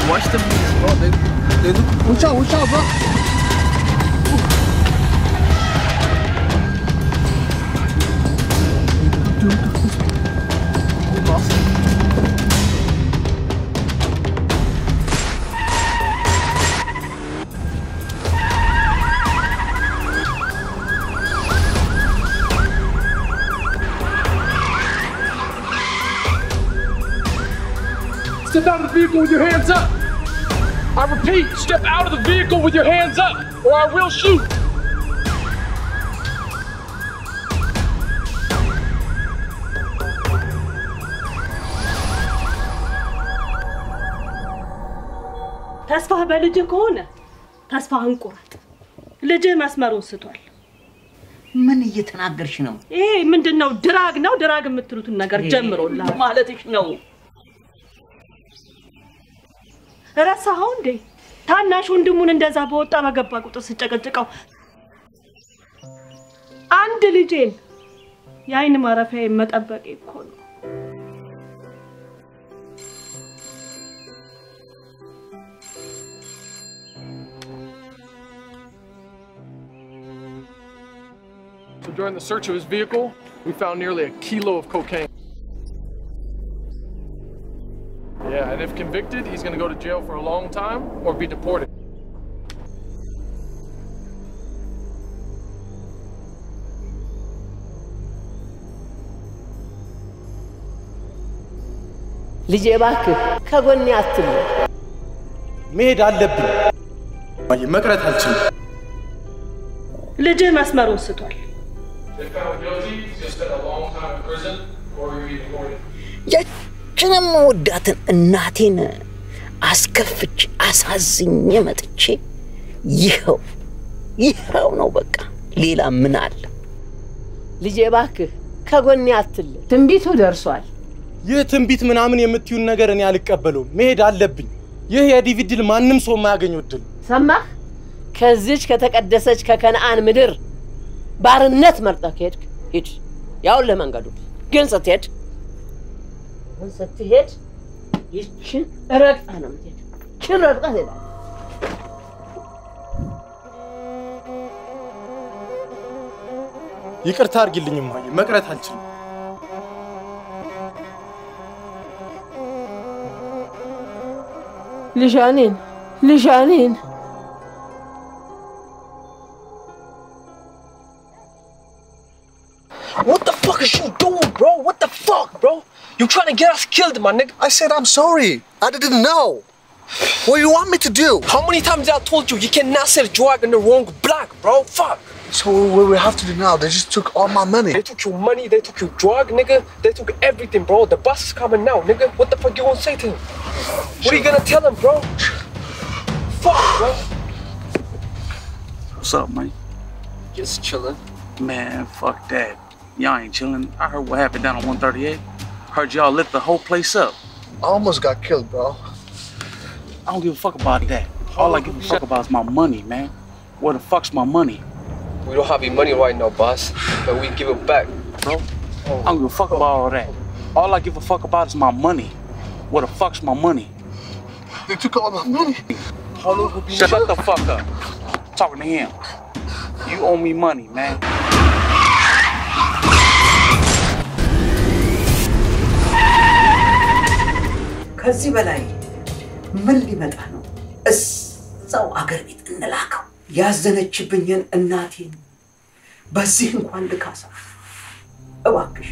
Watch them, bro. They look. Watch out, bro. Step out of the vehicle with your hands up. I repeat, step out of the vehicle with your hands up, or I will shoot. ተስፋህ በልጅህ ከሆነ ተስፋህን ቁረጥ። ልጅህ መስመሩን ስቷል። ምን እየተናገርሽ ነው? ይሄ ምንድነው? drug ነው drug የምትሉትን ነገር ጀምሮልሃል ማለትሽ ነው። ረሳኸው እንዴ? ታናሽ ወንድሙን እንደዛ በወጣ በገባ ቁጥር ስጨቀጭቀው አንድ ልጄን የአይን ማረፊያዬን መጠበቅ እኮ ነው። So during the search of his vehicle, we found nearly a kilo of cocaine. Yeah, and if convicted, he's gonna go to jail for a long time or be deported. ልጄ እባክህ ከጎኔ አትለይ። መሄድ አለብኝ። መቅረት አልችልም። ልጅህ መስመሩን ስቷል። If found guilty, he's gonna spend a long time in prison or he'll be deported. ያችንም ወዳትን እናቴን አስከፍቼ አሳዝኜ መጥቼ ይኸው ይኸው ነው በቃ። ሌላ ምን አለ? ልጄ እባክህ ከጎኔ አትለይ። ትንቢቱ ደርሷል። ይህ ትንቢት ምናምን የምትዩን ነገር እኔ አልቀበለውም። መሄድ አለብኝ። ይህ የዲቪ ድል ማንም ሰው የማያገኘው ድል። ሰማህ? ከዚች ከተቀደሰች ከከነአን ምድር ባርነት መርጠህ ከሄድክ ሂድ፣ ያውልህ መንገዱ። ግን ስትሄድ ይችን ረግጠህ ነው የምትሄድ። ይችን ረግጠህ ትሄዳለህ። ይቅርታ አድርጊልኝ እማዬ፣ መቅረት አልችልም። ልጃኔን ልጃኔን What the fuck is you doing, bro? What the fuck, bro? You trying to get us killed, my nigga? I said I'm sorry. I didn't know. What do you want me to do? How many times I told you you cannot sell drug in the wrong block, bro? Fuck. So what we have to do now? They just took all my money. They took your money, they took your drug, nigga. They took everything, bro. The bus is coming now, nigga. What the fuck you gonna say to him? What are you gonna tell him, bro? Fuck, bro. What's up, man? Just chilling. Man, fuck that. Y'all ain't chilling. I heard what happened down on 138. Heard y'all lit the whole place up. I almost got killed, bro. I don't give a fuck about that. All I give a fuck about is my money, man. Where the fuck's my money? We don't have any money right now, boss, but we give it back, bro. I don't give a fuck about all that. All I give a fuck about is my money. Where the fuck's my money? They took all my money. Shut the fuck up. I'm talking to him. You owe me money, man. ከዚህ በላይ ምን ሊመጣ ነው? እዛው አገር ቤት እንላከው። ያዘነችብኝን እናቴን በዚህ እንኳን ልካሳ። እባክሽ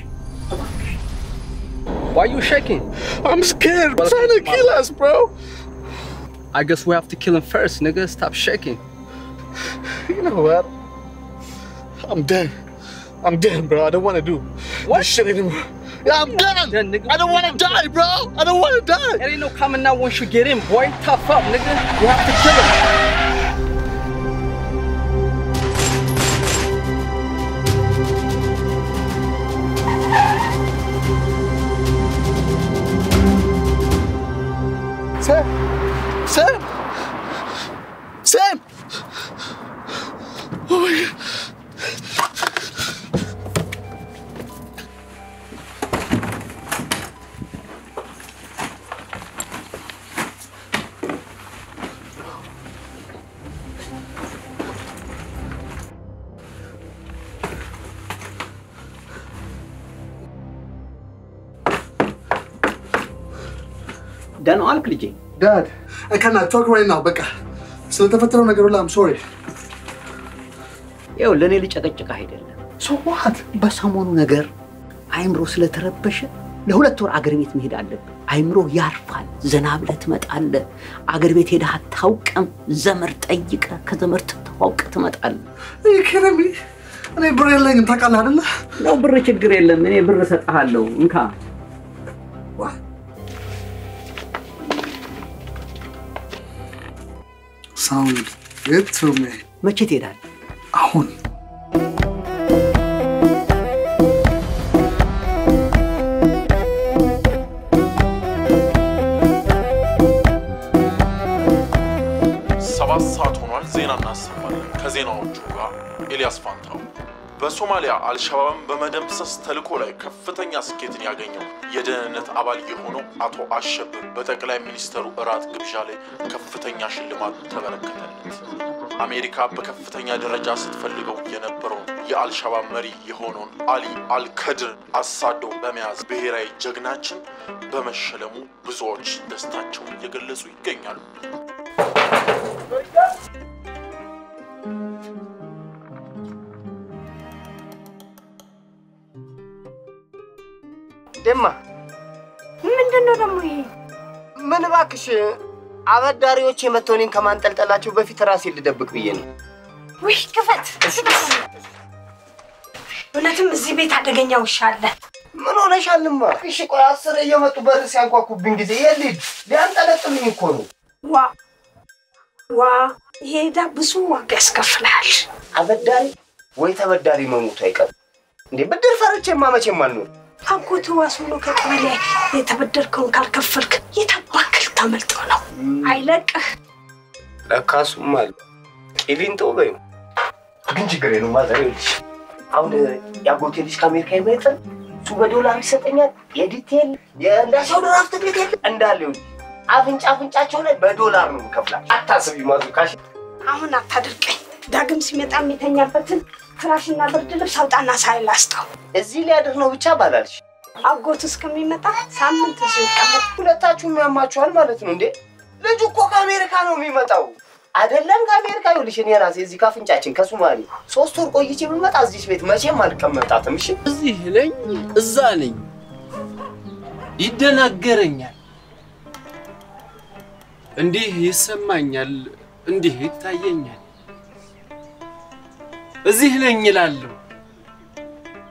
እባክሽ። Why you shaking? I'm scared. They're trying to kill us, bro. I guess we have to kill him first, nigga. Stop shaking. You know what? I'm done. I'm done, bro. I don't want to do this shit anymore. Yeah, I'm done. Nigga. I don't want to die, bro. I don't want to die. There ain't no coming out once you get in, boy. Tough up, nigga. You have to kill him. Sam! Sam! Sam! Oh my God. ደህና ዋልክ ልጄ? Dad, I cannot talk right now. በቃ ስለተፈጠረው ነገር ሁሉ I'm sorry. ይኸው ለእኔ ልጨቀጭቅህ አይደለም። So what? በሰሞኑ ነገር አይምሮ ስለተረበሸ ለሁለት ወር አገር ቤት መሄድ አለብህ። አይምሮ ያርፋል። ዘና ብለህ ትመጣለህ። አገር ቤት ሄደህ አታውቅም። ዘመድ ጠይቀህ ከዘመድ ተዋውቀህ ትመጣለህ። Are you kidding me? እኔ ብር የለኝም ታውቃለህ አይደለ? ነው ብር ችግር የለም። እኔ ብር እሰጥሃለሁ። እንካ። Sound good to me. መቼ ትሄዳለህ? አሁን። ሰባት ሰዓት ሆኗል። ዜና እናሰማለን። ከዜናዎቹ ጋር ኤልያስ ፋንታው። በሶማሊያ አልሸባብን በመደምሰስ ተልዕኮ ላይ ከፍተኛ ስኬትን ያገኘው የደህንነት አባል የሆነው አቶ አሸብር በጠቅላይ ሚኒስትሩ እራት ግብዣ ላይ ከፍተኛ ሽልማት ተበረከተለት። አሜሪካ በከፍተኛ ደረጃ ስትፈልገው የነበረውን የአልሸባብ መሪ የሆነውን አሊ አልከድር አሳዶ በመያዝ ብሔራዊ ጀግናችን በመሸለሙ ብዙዎች ደስታቸውን እየገለጹ ይገኛሉ። ደማ ምንድነው ደግሞ ይሄ? ምን እባክሽ አበዳሪዎች የመተው እኔን ከማንጠልጠላቸው በፊት ራሴን ልደብቅ ብዬ ነው። ውይ ክፈት! እውነትም እዚህ ቤት አደገኛ ውሻ አለ። ምን ሆነሻልማ? እሺ ቆይ 10 እየመጡ በር ሲያንኳኩብኝ ጊዜ የልጅ ሊያንጠለጥልኝ እኮ ነው። ዋ ዋ ይሄ ዕዳ ብዙ ዋጋ ያስከፍልሃል። አበዳሪ ወይ ተበዳሪ መሞቱ አይቀርም እንዴ? ብድር ፈርቼማ መቼም አልኖርም። አጎቱ ዋስ ሆኖ ከቀበሌ የተበደርከውን ካልከፈልክ የታባክል ታመልጠው ነው። አይለቅህ። ለካ እሱም አለ ቂሊንጦ በይው። ግን ችግር የለውም ማዘር። ይኸውልሽ አሁን የአጎቴ ልጅ ከአሜሪካ ይመጣል። እሱ በዶላር ይሰጠኛል። የዲቴል የእንዳሻው ድራፍት ቤት የለ እንዳለ ይኸውልሽ አፍንጫ አፍንጫቸው ላይ በዶላር ነው የምከፍላቸው። አታስቢ ማዙካሽ። አሁን አታድርቀኝ። ዳግም ሲመጣ የሚተኛበትን ፍራሽና ብርድ ልብስ አውጣና ሳይላስጠው። እዚህ ሊያድር ነው ብቻ ባላልሽ። አጎቱ እስከሚመጣ ሳምንት እዚሁ ይቀመጥ። ሁለታችሁም ያማችኋል ማለት ነው እንዴ? ልጁ እኮ ከአሜሪካ ነው የሚመጣው። አይደለም ከአሜሪካ። ይኸውልሽ እኔ ራሴ እዚህ ካፍንጫችን ከሱማሌ 3 ወር ቆይቼ ብመጣ እዚህ ቤት መቼም አልቀመጣትም። እሺ እዚህ ነኝ እዛ ነኝ ይደናገረኛል። እንዲህ ይሰማኛል፣ እንዲህ ይታየኛል። እዚህ ነኝ እላለሁ፣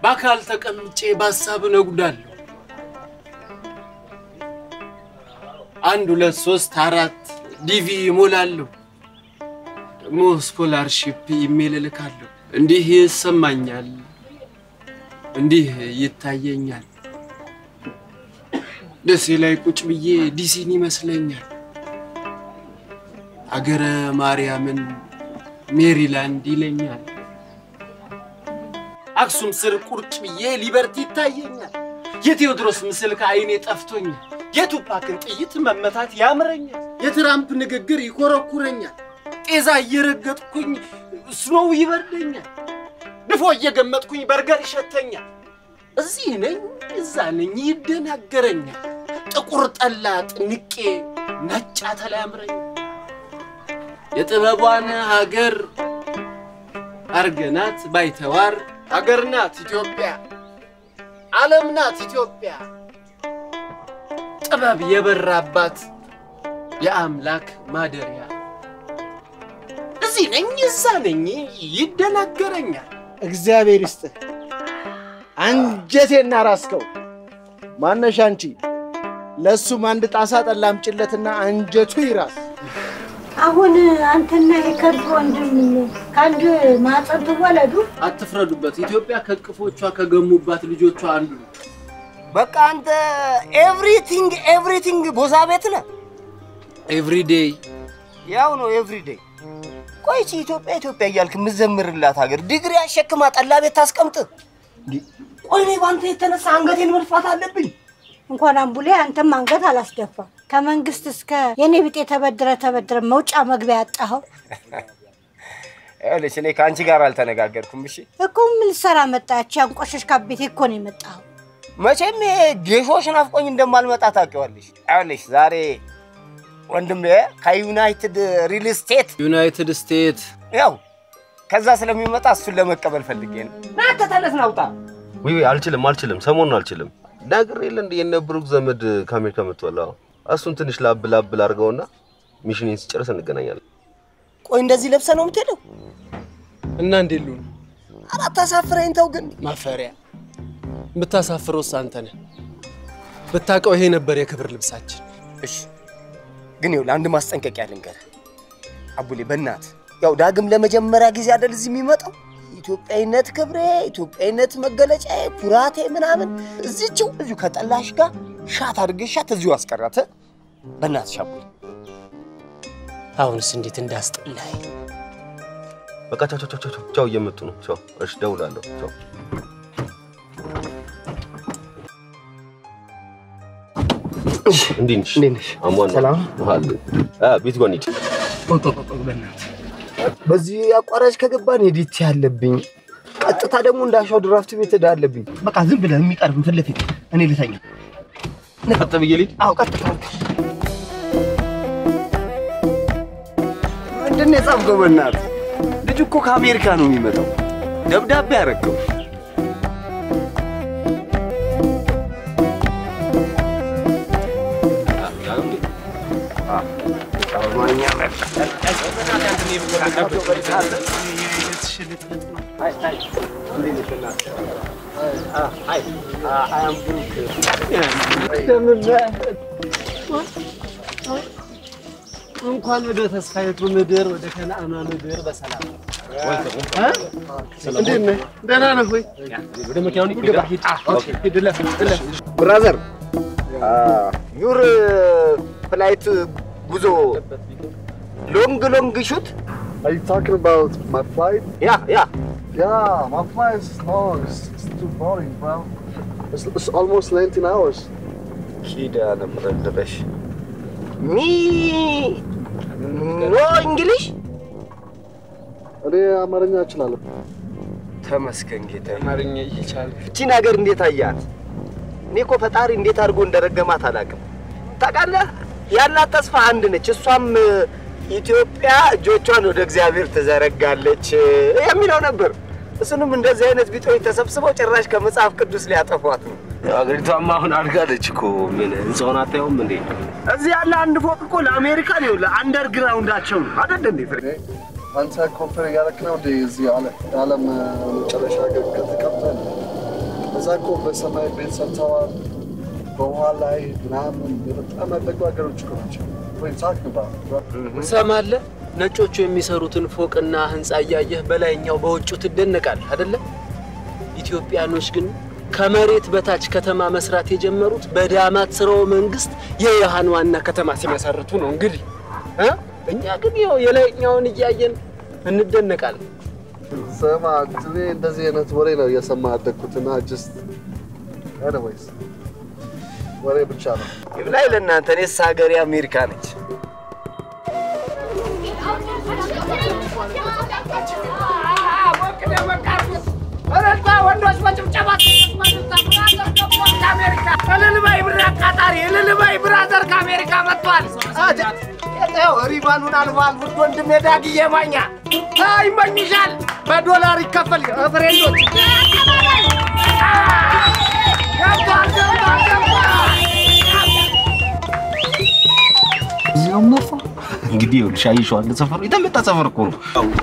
በአካል ተቀምጬ በሀሳብ እነጉዳለሁ። 1 2 3 4 DV እሞላለሁ፣ ደግሞ scholarship email እልካለሁ። እንዲህ ይሰማኛል፣ እንዲህ ይታየኛል። ደሴ ላይ ቁጭ ብዬ ዲሲን ይመስለኛል። አገረ ማርያምን ሜሪላንድ ይለኛል። አክሱም ስር ቁርጭ ብዬ ሊበርቲ ይታየኛል። የቴዎድሮስ ምስል ከአይኔ ጠፍቶኛል። የቱፓክን ጥይት መመታት ያምረኛል። የትራምፕ ንግግር ይኮረኩረኛል። ጤዛ እየረገጥኩኝ snow ይበርደኛል። ድፎ እየገመጥኩኝ በርገር ይሸተኛል። እዚህ ነኝ እዛ ነኝ ይደናገረኛል። ጥቁር ጠላ ጥንቄ ነጭ አተላ ያምረኛል። የጥበቧን ሀገር አርገናት ባይተዋር ሀገር ናት ኢትዮጵያ፣ ዓለም ናት ኢትዮጵያ። ጥበብ የበራባት የአምላክ ማደሪያ። እዚህ እዚህ ነኝ እዛ ነኝ ይደናገረኛል። እግዚአብሔር ይስጥህ። አንጀቴና ራስከው ማነሽ አንቺ? ለሱም አንድ ጣሳ ጠላ አምጪለትና አንጀቱ ይራስ። አሁን አንተና የከርብ ወንድም ከአንድ ማህፀን ትወለዱ? አትፍረዱበት። ኢትዮጵያ ከቅፎቿ ከገሙባት ልጆቿ አንዱ ነው። በቃ አንተ everything everything ቦዛ ቤት ነህ። Every day ያው ነው every day። ቆይ ይህቺ ኢትዮጵያ ኢትዮጵያ እያልክ የምትዘምርላት ሀገር ዲግሪ አሸክማ ጠላ ቤት ታስቀምጥ? ቆይ እኔ በአንተ የተነሳ አንገቴን መድፋት አለብኝ? እንኳን አምቡሌ አንተም አንገት አላስደፋ። ከመንግስት እስከ የኔ ቢጤ ተበድረ ተበድረ መውጫ መግቢያ ያጣኸው። ይኸውልሽ እኔ ከአንቺ ጋር አልተነጋገርኩም። እሺ እኮ ምን ልትሰራ መጣች? ያንቆሸሽካት ቤቴ እኮ ነው የመጣኸው። መቼም ይሄ ጌሾሽ ናፍቆኝ እንደማልመጣ ታውቂዋለሽ። ይኸውልሽ ዛሬ ወንድሜ ከዩናይትድ ሪል ስቴት ዩናይትድ ስቴት ያው ከዛ ስለሚመጣ እሱን ለመቀበል ፈልጌ ነው። ና አንተ ተነስ ና ውጣ። ውይ አልችልም አልችልም፣ ሰሞኑን አልችልም። ነግሬህ የለ እንደ የነ ብሩክ ዘመድ ከአሜሪካ መጥቷል። አዎ እሱን ትንሽ ላብ ላብ ላድርገውና mission ኤን ስጨርስ እንገናኛለን። ቆይ እንደዚህ ለብሰህ ነው የምትሄደው? እና እንዴት ልሁን? ኧረ አታሳፍረኝ ተው ግን። ማፈሪያ የምታሳፍረውስ አንተ ነህ። ብታውቀው ይሄ ነበር የክብር ልብሳችን። እሺ ግን ይኸውልህ አንድ ማስጠንቀቂያ ልንገርህ አቡሌ፣ በእናትህ ያው ዳግም ለመጀመሪያ ጊዜ አይደል እዚህ የሚመጣው። ኢትዮጵያዊነት ክብሬ፣ ኢትዮጵያዊነት መገለጫዬ፣ ኩራቴ ምናምን እዚችው እዚሁ ከጠላሽ ጋር ሻት አድርገሻት እዚሁ አስቀራት። በእናትሽ አቡሌ። አሁንስ እንዴት እንዳስጠላኝ። በቃ ቻው ቻው ቻው ቻው፣ እየመጡ ነው። ቻው። እሺ እደውላለሁ። ቻው። እንዴት ነሽ? እንዴት ነሽ? አሟን ሰላም አለ። ቤት ጋር እንሂድ። ቆይ ቆይ ቆይ በእናትህ በዚህ አቋራጭ ከገባን ሄዲት ያለብኝ ቀጥታ ደግሞ እንዳሻው ድራፍት ቤት እዳ አለብኝ። በቃ ዝም ብለህ የሚቀርብ ፊት ለፊት እኔ ልተኛ። ቀጥ ብዬ ልሂድ? አዎ ቀጥታ። ምንድን ነው የጻፍከው? በእናትህ ልጁ እኮ ከአሜሪካ ነው የሚመጣው። ደብዳቤ አደረገው። እንኳን ወደ ተስፋይቱ ምድር ወደ ከነአኗ ምድር በሰላም እንዴት ነህ? ደህና ነህ ወይ? ወደ መኪናው ግባ። ሂድ፣ እለፍ እለፍ። Brother your flight ጉዞ long long shoot. Are you talking about my flight? Yeah, yeah. Yeah, my flight is long. It's too boring, bro. It's almost 19 hours. ኪዳነ ምህረት ድረሽ። Me no English? እኔ አማርኛ እችላለሁ። ተመስገን ጌታ። አማርኛ እየቻለ እቺን ሀገር እንዴት አያት? እኔ እኮ ፈጣሪ እንዴት አድርጎ እንደረገማት አላውቅም። ታውቃለህ ያላት ተስፋ አንድ ነች። እሷም ኢትዮጵያ እጆቿን ወደ እግዚአብሔር ትዘረጋለች የሚለው ነበር። እሱንም እንደዚህ አይነት ቢጤዎች ተሰብስበው ጭራሽ ከመጽሐፍ ቅዱስ ሊያጠፏት ነው። አገሪቷማ አሁን አድጋለች እኮ። ምን ህንጻውን አታየውም እንዴ? እዚህ ያለ አንድ ፎቅ እኮ ለአሜሪካ ነው፣ ለ underground ኣቸው ነው አይደል እንዴ ፍሬ? አንተ compare እያደረክ ነው እንዴ? እዚህ የዓለም መጨረሻ ሀገር ከተቀምጠን እዛ እኮ በሰማይ ቤት ሰርተዋል፣ በውሃ ላይ ምናምን በጣም ያደጉ ሀገሮች እኮ ናቸው። ትሰማለህ? ነጮቹ የሚሰሩትን ፎቅና ህንፃ እያየህ በላይኛው በውጭው ትደነቃለህ አይደለ? ኢትዮጵያኖች ግን ከመሬት በታች ከተማ መስራት የጀመሩት በዳማት ስርወ መንግስት የየሃን ዋና ከተማ ሲመሰርቱ ነው። እንግዲህ እኛ ግን ያው የላይኛውን እያየን እንደነቃለን። ስማ፣ እኔ እንደዚህ አይነት ወሬ ነው እየሰማ ያደግኩትና just anyways ወሬ ብቻ ነው። ይብላኝ ለእናንተ። እኔስ ሀገሬ አሜሪካ ነች። ወንዶች በጭብጨባ እልል በይ ብር አቃጣሪ፣ እልል በይ brother ከአሜሪካ መጥቷል። ይኸው ሪባኑን አልፏል። ውድ ወንድሜ ዳግዬ ማኛ ይመኝሻል። በዶላር ይከፈል friend ኦች ገብቷል፣ ገብቷል፣ ገብቷል። እዚህ ነው የምናርፈው? እንግዲህ ይኸውልሽ አይቼዋለሁ። ሰፈሩ የተመታ ሰፈር እኮ ነው።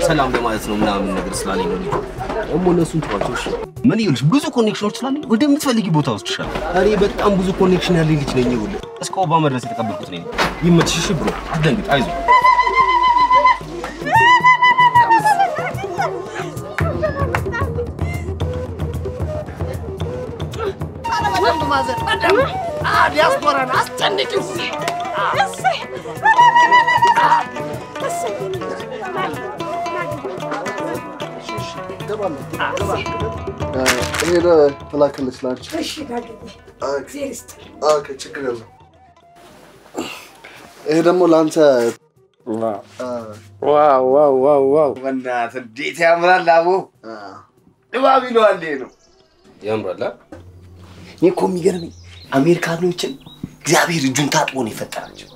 ሰላም ለማለት ነው ምናምን ነገር ስላለኝ ነው። ደግሞ እነሱን ተዋቸው። እሺ ምን ይኸውልሽ ብዙ connection ኦች ስላለኝ ወደምትፈልጊ ቦታ ወስድሻለሁ። እኔ በጣም ብዙ connection ያለኝ ልጅ ነኝ። ይኸውልህ እስከ ኦባማ ድረስ የተቀበልኩት ነኝ። ይመችሽ። እሺ bro አትደንግጥ፣ አይዞህ። ዲያስፖራን አስጨንቂው። ይሄ ተላከልሽ ላንቺ። እሺ ዳግዬ፣ እግዚአብሔር ይስጥልኝ። Okay ችግር የለም። ይሄ ደግሞ ለአንተ። Wow wow wow wow! በእናትህ እንዴት ያምራል! አቦ ድባብ ይለዋል። ይሄ ነው ያምራል። እኔ እኮ የሚገርመኝ አሜሪካኖችን እግዚአብሔር እጁን ታጥቦ ነው የፈጠራቸው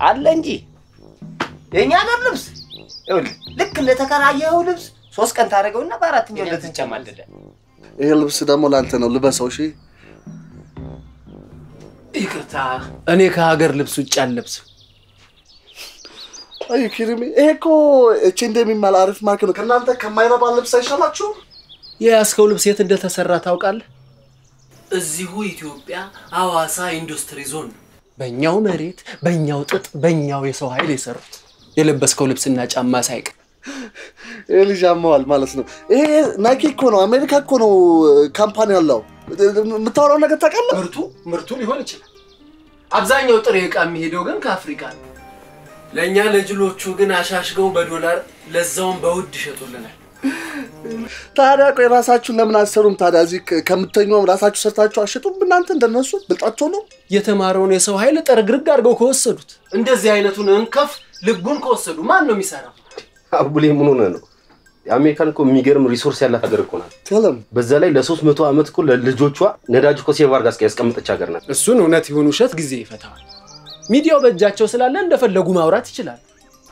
አለ እንጂ የእኛ ሀገር ልብስ ይኸውልህ ልክ እንደተከራየኸው ልብስ 3 ቀን ታደርገውና በአራተኛው እንደትጨማለለ። ይሄ ልብስ ደግሞ ለአንተ ነው፣ ልበሰው። እሺ ይቅርታ፣ እኔ ከሀገር ልብስ ውጭ አልለብስም። Are you kidding me? ይሄ እኮ H&M የሚባል አሪፍ mark ነው። ከእናንተ ከማይረባ ልብስ አይሻላችሁም? የያዝከው ልብስ የት እንደተሰራ ታውቃለህ? እዚሁ ኢትዮጵያ ሐዋሳ ኢንዱስትሪ ዞን ነው። በእኛው መሬት፣ በእኛው ጥጥ፣ በእኛው የሰው ኃይል የሰሩት። የለበስከው ልብስና ጫማ ሳይቀር። ይሄ ልጅ ያመዋል ማለት ነው። ይሄ Nike እኮ ነው፣ አሜሪካ እኮ ነው company ያለው። የምታወራው ነገር ታውቃለህ? ምርቱ ሊሆን ይችላል። አብዛኛው ጥሬ ዕቃ የሚሄደው ግን ከአፍሪካ ነው። ለእኛ ለጅሎቹ ግን አሻሽገው በዶላር ለዛውም በውድ ይሸጡልናል። ታዲያ ቆይ ራሳችሁን ለምን አትሰሩም? ታዲያ እዚህ ከምተኙ ራሳችሁ ሰርታችሁ አሸጡም? እናንተ እንደነሱ ብልጣቸው ነው። የተማረውን የሰው ኃይል ጠርግርግ አድርገው ከወሰዱት፣ እንደዚህ አይነቱን እንከፍ ልቡን ከወሰዱ ማን ነው የሚሰራው? አቡሌ ምን ሆነህ ነው? አሜሪካን እኮ የሚገርም resource ያላት ሀገር እኮ ናት። በዛ ላይ ለ300 ዓመት እኮ ለልጆቿ ነዳጅ እኮ save አድርጋ ያስቀመጠች ሀገር ናት። እሱን እውነት ይሁን ውሸት ጊዜ ይፈታዋል። ሚዲያው በእጃቸው ስላለ እንደፈለጉ ማውራት ይችላል።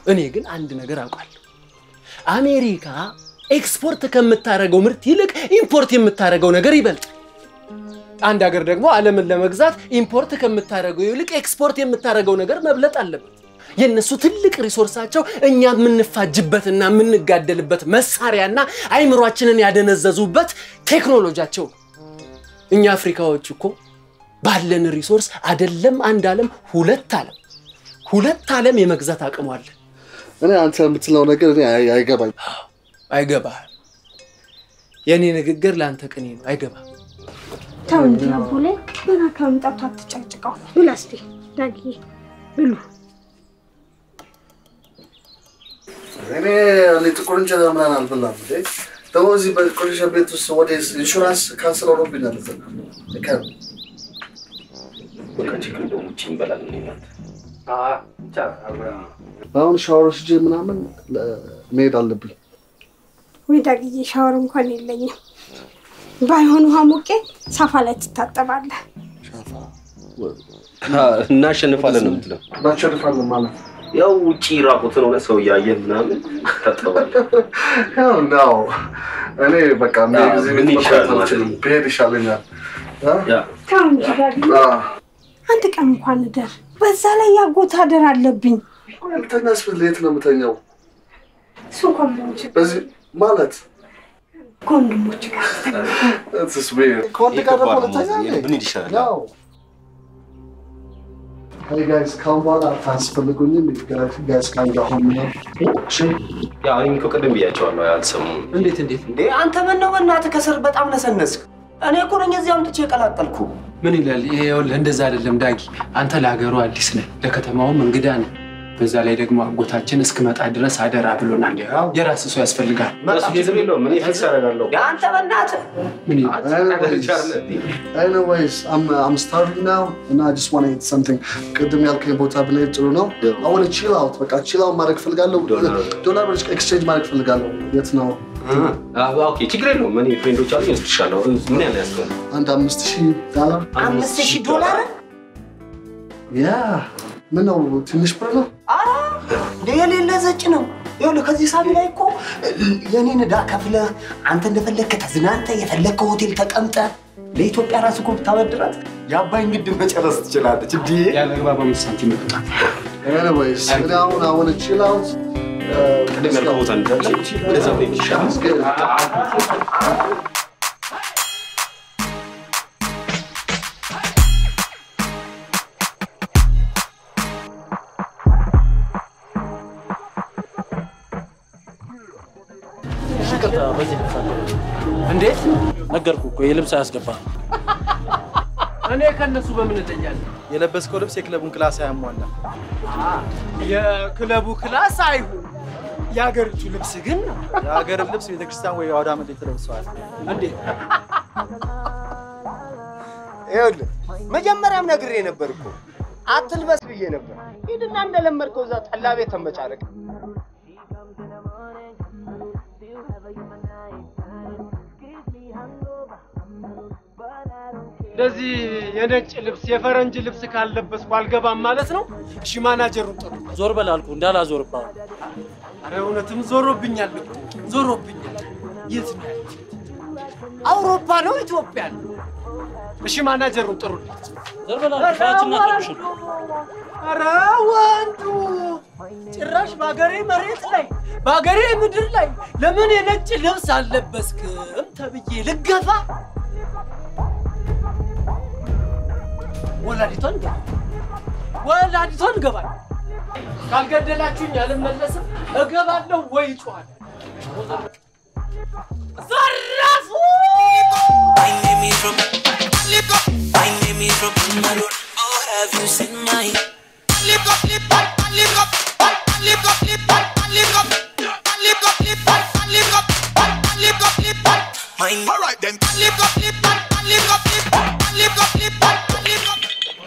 እኔ ግን አንድ ነገር አውቃለሁ። አሜሪካ ኤክስፖርት ከምታረገው ምርት ይልቅ import የምታረገው ነገር ይበልጣል። አንድ ሀገር ደግሞ ዓለምን ለመግዛት import ከምታረገው ይልቅ ኤክስፖርት የምታረገው ነገር መብለጥ አለበት። የነሱ ትልቅ resource ኣቸው እኛ የምንፋጅበትና የምንጋደልበት መሳሪያና አይምሯችንን ያደነዘዙበት ቴክኖሎጂያቸው ነው። እኛ አፍሪካዎች እኮ ባለን resource አይደለም አንድ ዓለም ሁለት ዓለም የመግዛት አቅም አለ። እኔ አንተ የምትለው ነገር እኔ አይገባኝ። አይገባህም። የኔ ንግግር ለአንተ ቅኔ ነው። አይገባህም። ተው እንጂ አቦሌ፣ ገና ከመምጣቱ አትጨቅጭቀው። ብላ እስኪ ዳግዬ ብሉ። እኔ ጥቁር እንጀራ ምናምን አልበላም። እንዴ ደግሞ እዚህ በቆሻሻ ቤት ውስጥ ወደ ኢንሹራንስ cancel ሆኖብኛል። በቃ ችግር የለውም፣ ውጪ እንበላለን። እኔ እናንተ አሁን ሻወር ወስጄ ምናምን መሄድ አለብኝ። ወይ ዳግዬ፣ ሻወር እንኳን የለኝም። ባይሆን ውሃ ሞቄ ሳፋ ላይ ትታጠባለህ። እናሸንፋለን ነው የምትለው? እናሸንፋለን ማለት ያው ውጪ ራቁትን ሆነ ሰው እያየህ ምናምን ታጠባለህ። ያው ነው። እኔ በቃ ምን ብሄድ ይሻለኛል። ተው እንጂ ዳግዬ፣ አንድ ቀን እንኳን እደር። በዛ ላይ ያጎት አደር አለብኝ። ልተኛስ የት ነው የምተኛው? እሱ እንኳን ምንም ችግር በዚህ ማለት ከወንድሞች ጋር ከወንድ ጋር ደግሞ ልተኛ ብንሄድ ይሻላል። Hey guys, ካሁን በኋላ አታስፈልጉኝም። Guys can go home now። እሺ ያው እኔም እኮ ቅድም ብያቸዋለሁ፣ አልሰሙም። እንዴት እንዴት እንዴ አንተ ምነው በእናትህ ከስር በጣም ነሰነስክ? እኔ እኮ ነኝ እዚህ አምጥቼ የቀላቀልኩ። ምን ይላል ይኸውልህ፣ እንደዛ አይደለም ዳጊ። አንተ ለሀገሩ አዲስ ነህ፣ ለከተማውም እንግዳ ነህ። በዛ ላይ ደግሞ አጎታችን እስክመጣ ድረስ አደራ ብሎናል። የራስህ ሰው ያስፈልጋል። እሱ ችግር የለውም፣ እኔ fix አደርጋለሁ። አንተ በእናትህ ምን ይላል? Anyways, I'm starving now and I just want to eat something. ቅድም ያልከኝ ቦታ ብንሄድ ጥሩ ነው። I want to chill out። በቃ chill out ማድረግ እፈልጋለሁ። ዶላር exchange ማድረግ እፈልጋለሁ። የት ነው? Okay ችግር የለውም። እኔ friend ኦች አሉኝ፣ እወስድሻለሁ። ምን ያህል ያስከው? አንድ $5,000። $5,000? Yeah ምን ነው ትንሽ ብር ነው? ኧረ የሌለ ዘጭ ነው። ይኸውልህ ከዚህ ሳቢ ላይ እኮ የኔን ዕዳ ከፍለህ አንተ እንደፈለግህ ተዝናንተህ የፈለግከው ሆቴል ተቀምጠህ ለኢትዮጵያ ራስህ እኮ ብታበድራት የአባይን ግድብ መጨረስ ትችላለች። እንዴ ያለ አግባብ 5 ሳንቲም ይወጣል። Anyways, እኔ አሁን I wanna chill out. ቅድም ያልከው ቦታ እንሄዳለን። ወደዛ ብንሄድ ይሻላል። It's good. ይቅርታ፣ በዚህ ልብስ አለ። እንዴት ነገርኩህ እኮ ይህ ልብስ አያስገባም። እኔ ከእነሱ በምን እለያለሁ? የለበስከው ልብስ የክለቡን class አያሟላም። የክለቡ class አይሁን፣ የሀገሪቱ ልብስ ግን ነው። የሀገር ልብስ ቤተክርስቲያን ወይ አውደ ዓመት ላይ ተለብሰዋል። እንዴት? ይኸውልህ መጀመሪያም ነግሬ ነበር እኮ አትልበስ ብዬ ነበር። ሂድና እንደለመድከው እዛ ጠላ ቤት ተመጫረቅ። እንደዚህ የነጭ ልብስ የፈረንጅ ልብስ ካልለበስኩ አልገባም ማለት ነው? እሺ ማናጀሩን ጥሩ። ዞር በል አልኩህ እንዳላዞርብህ። ኧረ እውነትም ዞሮብኛል እኮ ዞሮብኛል። የት ነው ያለሁት? አውሮፓ ነው ኢትዮጵያ ነው? እሺ ማናጀሩን ጥሩልኝ። ዞር በል አልኩህ፣ ስራችንን አትረብሽን። ኧረ ወንዱ ጭራሽ በአገሬ መሬት ላይ በአገሬ ምድር ላይ ለምን የነጭ ልብስ አልለበስክም ተብዬ ልገፋ? ወላዲቷን ገባ ወላዲቷን እገባለሁ። ካልገደላችሁኝ አልመለስም። እገባለሁ ወይ እጮኻለሁ። ዘራፉ!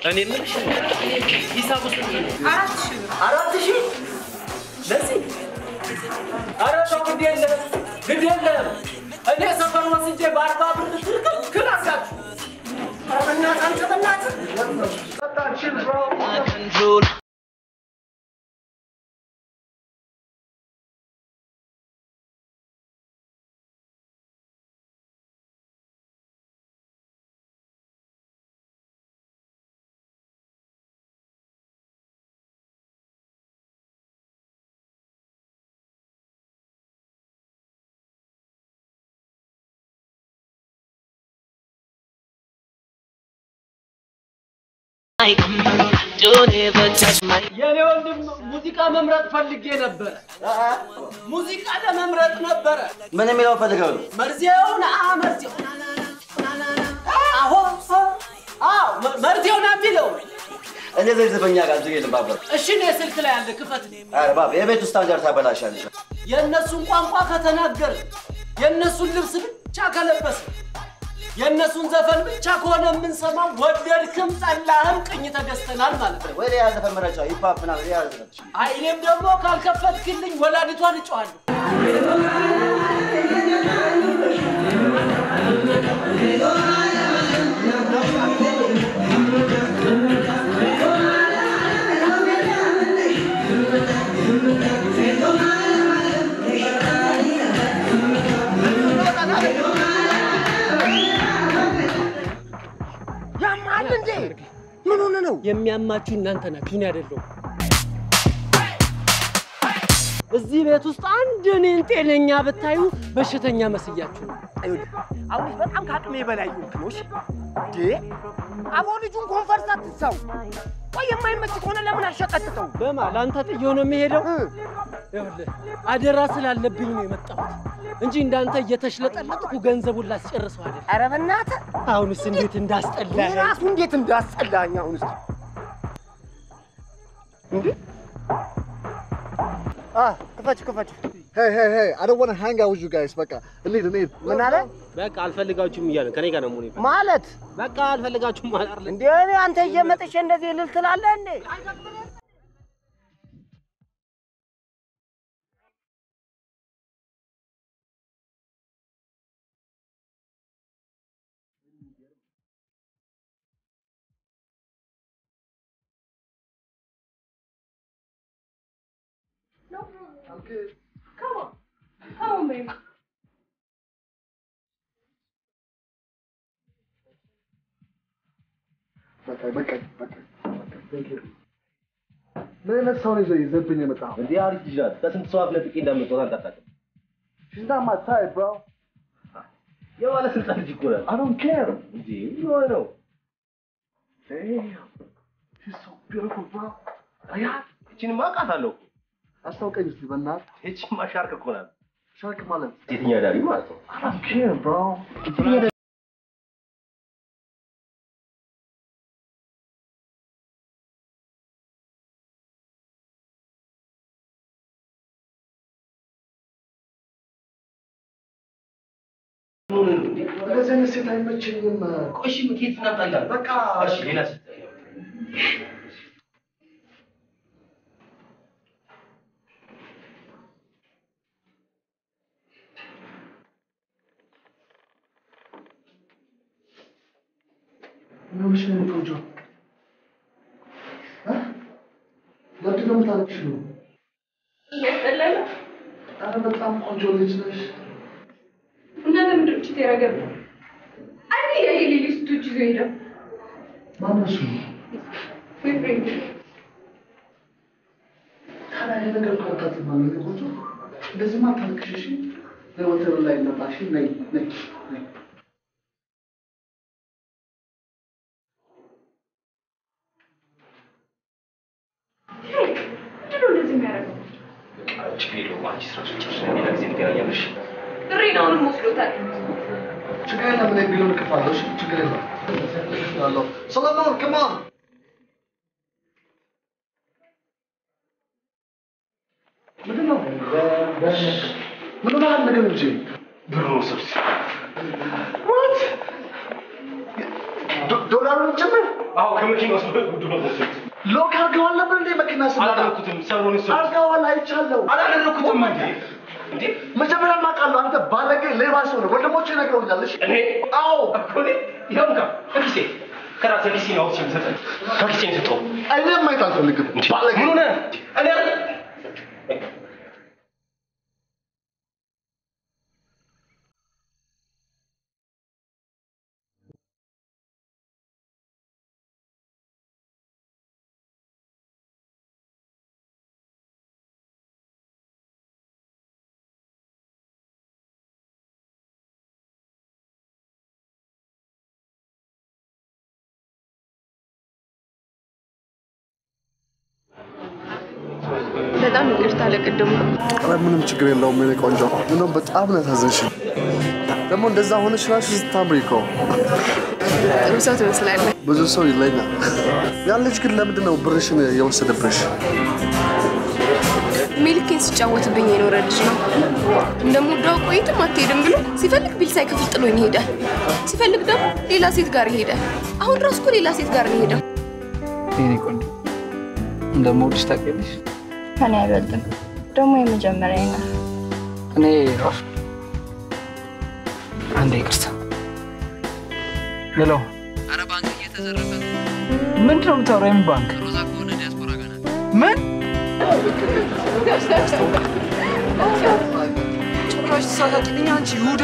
እኔ የምልሽ ሂሳቡ ስንት ነው? 4000 ለዚህ? ኧረ ተው ግድ የለም ግድ የለም። እኔ ሰፈር ወስጄ በ40 ብር ትክክል አድርጋችሁ። ኧረ በእናትህ አንተ በእናትህ። የኔ ወንድም ሙዚቃ መምረጥ ፈልጌ ነበረ። ሙዚቃ ለመምረጥ ነበረ። ምን የሚለው ፈልገው ነው? መርዜውን መርዜው አሆ አዎ መርዜውን የሚለው። እንደዚህ ዘፈኛ ጋር ችግር የለም ባባ። እሺ እኔ ስልክ ላይ አለ ክፈት። ኧረ ባባ የቤቱ ስታንዳርድ ታበላሻለሽ። የእነሱን ቋንቋ ከተናገር፣ የእነሱን ልብስ ብቻ ከለበስ፣ የእነሱን ዘፈን ብቻ ከሆነ የምንሰማው ወደድክም ጠላህም ቅኝ ተገዝተናል ማለት ነው። ወይ ሌላ ዘፈን ምረጫ፣ hip hop ምናምን ሌላ ዘፈን። አይ እኔም ደግሞ ካልከፈትክልኝ ወላዲቷን እጮኻለሁ። ያማል እንዴ? ምን ሆነ ነው? የሚያማችሁ እናንተ ናችሁ፣ እኔ አይደለሁም። እዚህ ቤት ውስጥ አንድ እኔን ጤነኛ ብታዩ በሽተኛ መስያችሁ ነው። ይኸውልህ አሁን በጣም ከአቅሜ በላይ ሆንክ ነው። እሺ እንዴ አቦ ልጁን comfort አትሳው። ቆይ የማይመች ከሆነ ለምን አሸቀጥተው? በማ ለአንተ ጥዬው ነው የሚሄደው? ይኸውልህ አደራ ስላለብኝ ነው የመጣሁት እንጂ እንዳንተ እየተሽለጠለጥኩ ገንዘቡን ላስጨርሰው አይደለም። ኧረ በእናትህ አሁንስ እንዴት እንዳስጠላህ! ራሱ እንዴት እንዳስጠላኝ አሁንስ እንዴ! ክፈች ክፈች። Hey, hey, hey, I don't want to hang out with you guys. በቃ እንሂድ እንሂድ። ምን አለ? በቃ አልፈልጋችሁም እያለ ከኔ ጋር ነው መሆን የፈለገው። ማለት በቃ አልፈልጋችሁም ማለት አይደል? እንዴ እኔ አንተ እየመጥቼ እንደዚህ እልል ትላለህ እንዴ? I'm good. Come on. Come on, baby. በቃ በቃ በቃ በቃ። Thank you. ምን አይነት ሰው ነው ይዘህብኝ የመጣኸው? እንዴ አሪፍ ልጅ ናት። ከስንት ሰው አፍ ነጥቄ እንዳመጣኋት አንተ አታውቅም። She's not my type, bro. የባለስልጣን ልጅ እኮ ናት። I don't care. እንዴ ምን ሆነህ ነው? Damn. She's so beautiful, bro. አያት እቺንማ አውቃታለሁ እኮ። አስታውቀኝ እስኪ በእናትህ። እቺማ ሻርክ እኮ ናት። ሻርክ ማለት ሴተኛ አዳሪ ማለት ነው። I don't care, bro. ሴተኛ አዳሪ እንደዚህ አይነት ሴት አይመቸኝም። ቆይ እሺ፣ ከየት እናምጣልህ? በቃ እሺ፣ ሌላ ሴት ምን ሆነሽ ነው የኔ ቆንጆ? እ? ለምንድን ነው የምታለቅሺው? እያስጠላል። ኧረ በጣም ቆንጆ ልጅ ነሽ። እና ለምንድን ነው cheat ያደረገብህ? አይኔ እያየ ሌሎች ሴቶች ይዞ ሄደ። ማነው እሱ? Boyfriend። ታዲያ ይሄ ነገር እኮ ያጋጥማል የኔ ቆንጆ። እንደዚህማ አታልቅሽ እሺ? ነይ ሆቴሉ ላይ እንጠጣ እሺ? ነይ ነይ ነይ። ምንድን ነው እንደዚህ የሚያደርገው? በቃ ችግር የለውም። አንቺ ስራሽን ጨርሽ፣ ሌላ ጊዜ እንገናኛለን። እሺ? ብሬን አሁንም ወስዶታል። ችግር የለም፣ እኔ ቢሉን እከፍላለሁ። እሺ? ችግር የለም እከፍላለሁ። ሰለሞን come on። ምንድን ነው? ምን ሆነሃል? ንገረኝ እንጂ። ብሩን ወሰዱት። What? ዶላሩን ጭምር? አዎ፣ ከመኪና ውስጥ ዶላር ወሰዱት። Lock አድርገዋል ነበር እንዴ መኪና ስመጣ? አላደረኩትም። ሰብረው ነው የወሰዱት። አድርገዋል፣ አይቻለሁ። አላደረኩትም። እንዴ እንዴ መጀመሪያ አውቃለሁ። አንተ ባለጌ ሌባ ሰው ነህ። ወንድሞቼ ነግረውኛል። እሺ? እኔ አዎ እኮ እኔ ይኸው እንካ፣ ከኪሴ ከራሴ ኪሴ ነው አውጥቼ የምሰጥህ። ከኪሴ ነው የሰጠሁህ። እኔም ማየት አልፈልግም። ባለጌ ምን ሆነህ? እኔ አይደል በጣም ይቅርታ ለቅድሙ። ኧረ ምንም ችግር የለውም የኔ ቆንጆ። እንደውም በጣም ነው ያሳዘንሽኝ። ደግሞ እንደዛ ሆነሽ እራሱ ስታምሪ እኮ ጥሩ ሰው ትመስላለህ። ብዙ ሰው ይለኛል። ያ ልጅ ግን ለምንድን ነው ብርሽን የወሰደብሽ? ሚልኬን ሲጫወትብኝ የኖረ ልጅ ነው። እንደምወደው አውቆ የትም አትሄድም ብሎ ሲፈልግ bill ሳይከፍል ጥሎኝ ይሄዳል። ሲፈልግ ደግሞ ሌላ ሴት ጋር ይሄዳል። አሁን ራሱ እኮ ሌላ ሴት ጋር ነው የሄደው። የኔ ቆንጆ እንደምወድሽ ታውቂያለሽ። ከኔ አይበልጥም። ደግሞ የመጀመሪያ ነው። እኔ ራሱ አንዴ ይቅርታ። Hello፣ አረ ባንክ እየተዘረፈ ነው። ምንድን ነው የምታወራው? የምን ባንክ? ሮዛ ከሆነ ዲያስፖራ ጋር ናት። ምን ጭራሽ ተሳሳቂልኝ አንቺ ይሁዳ።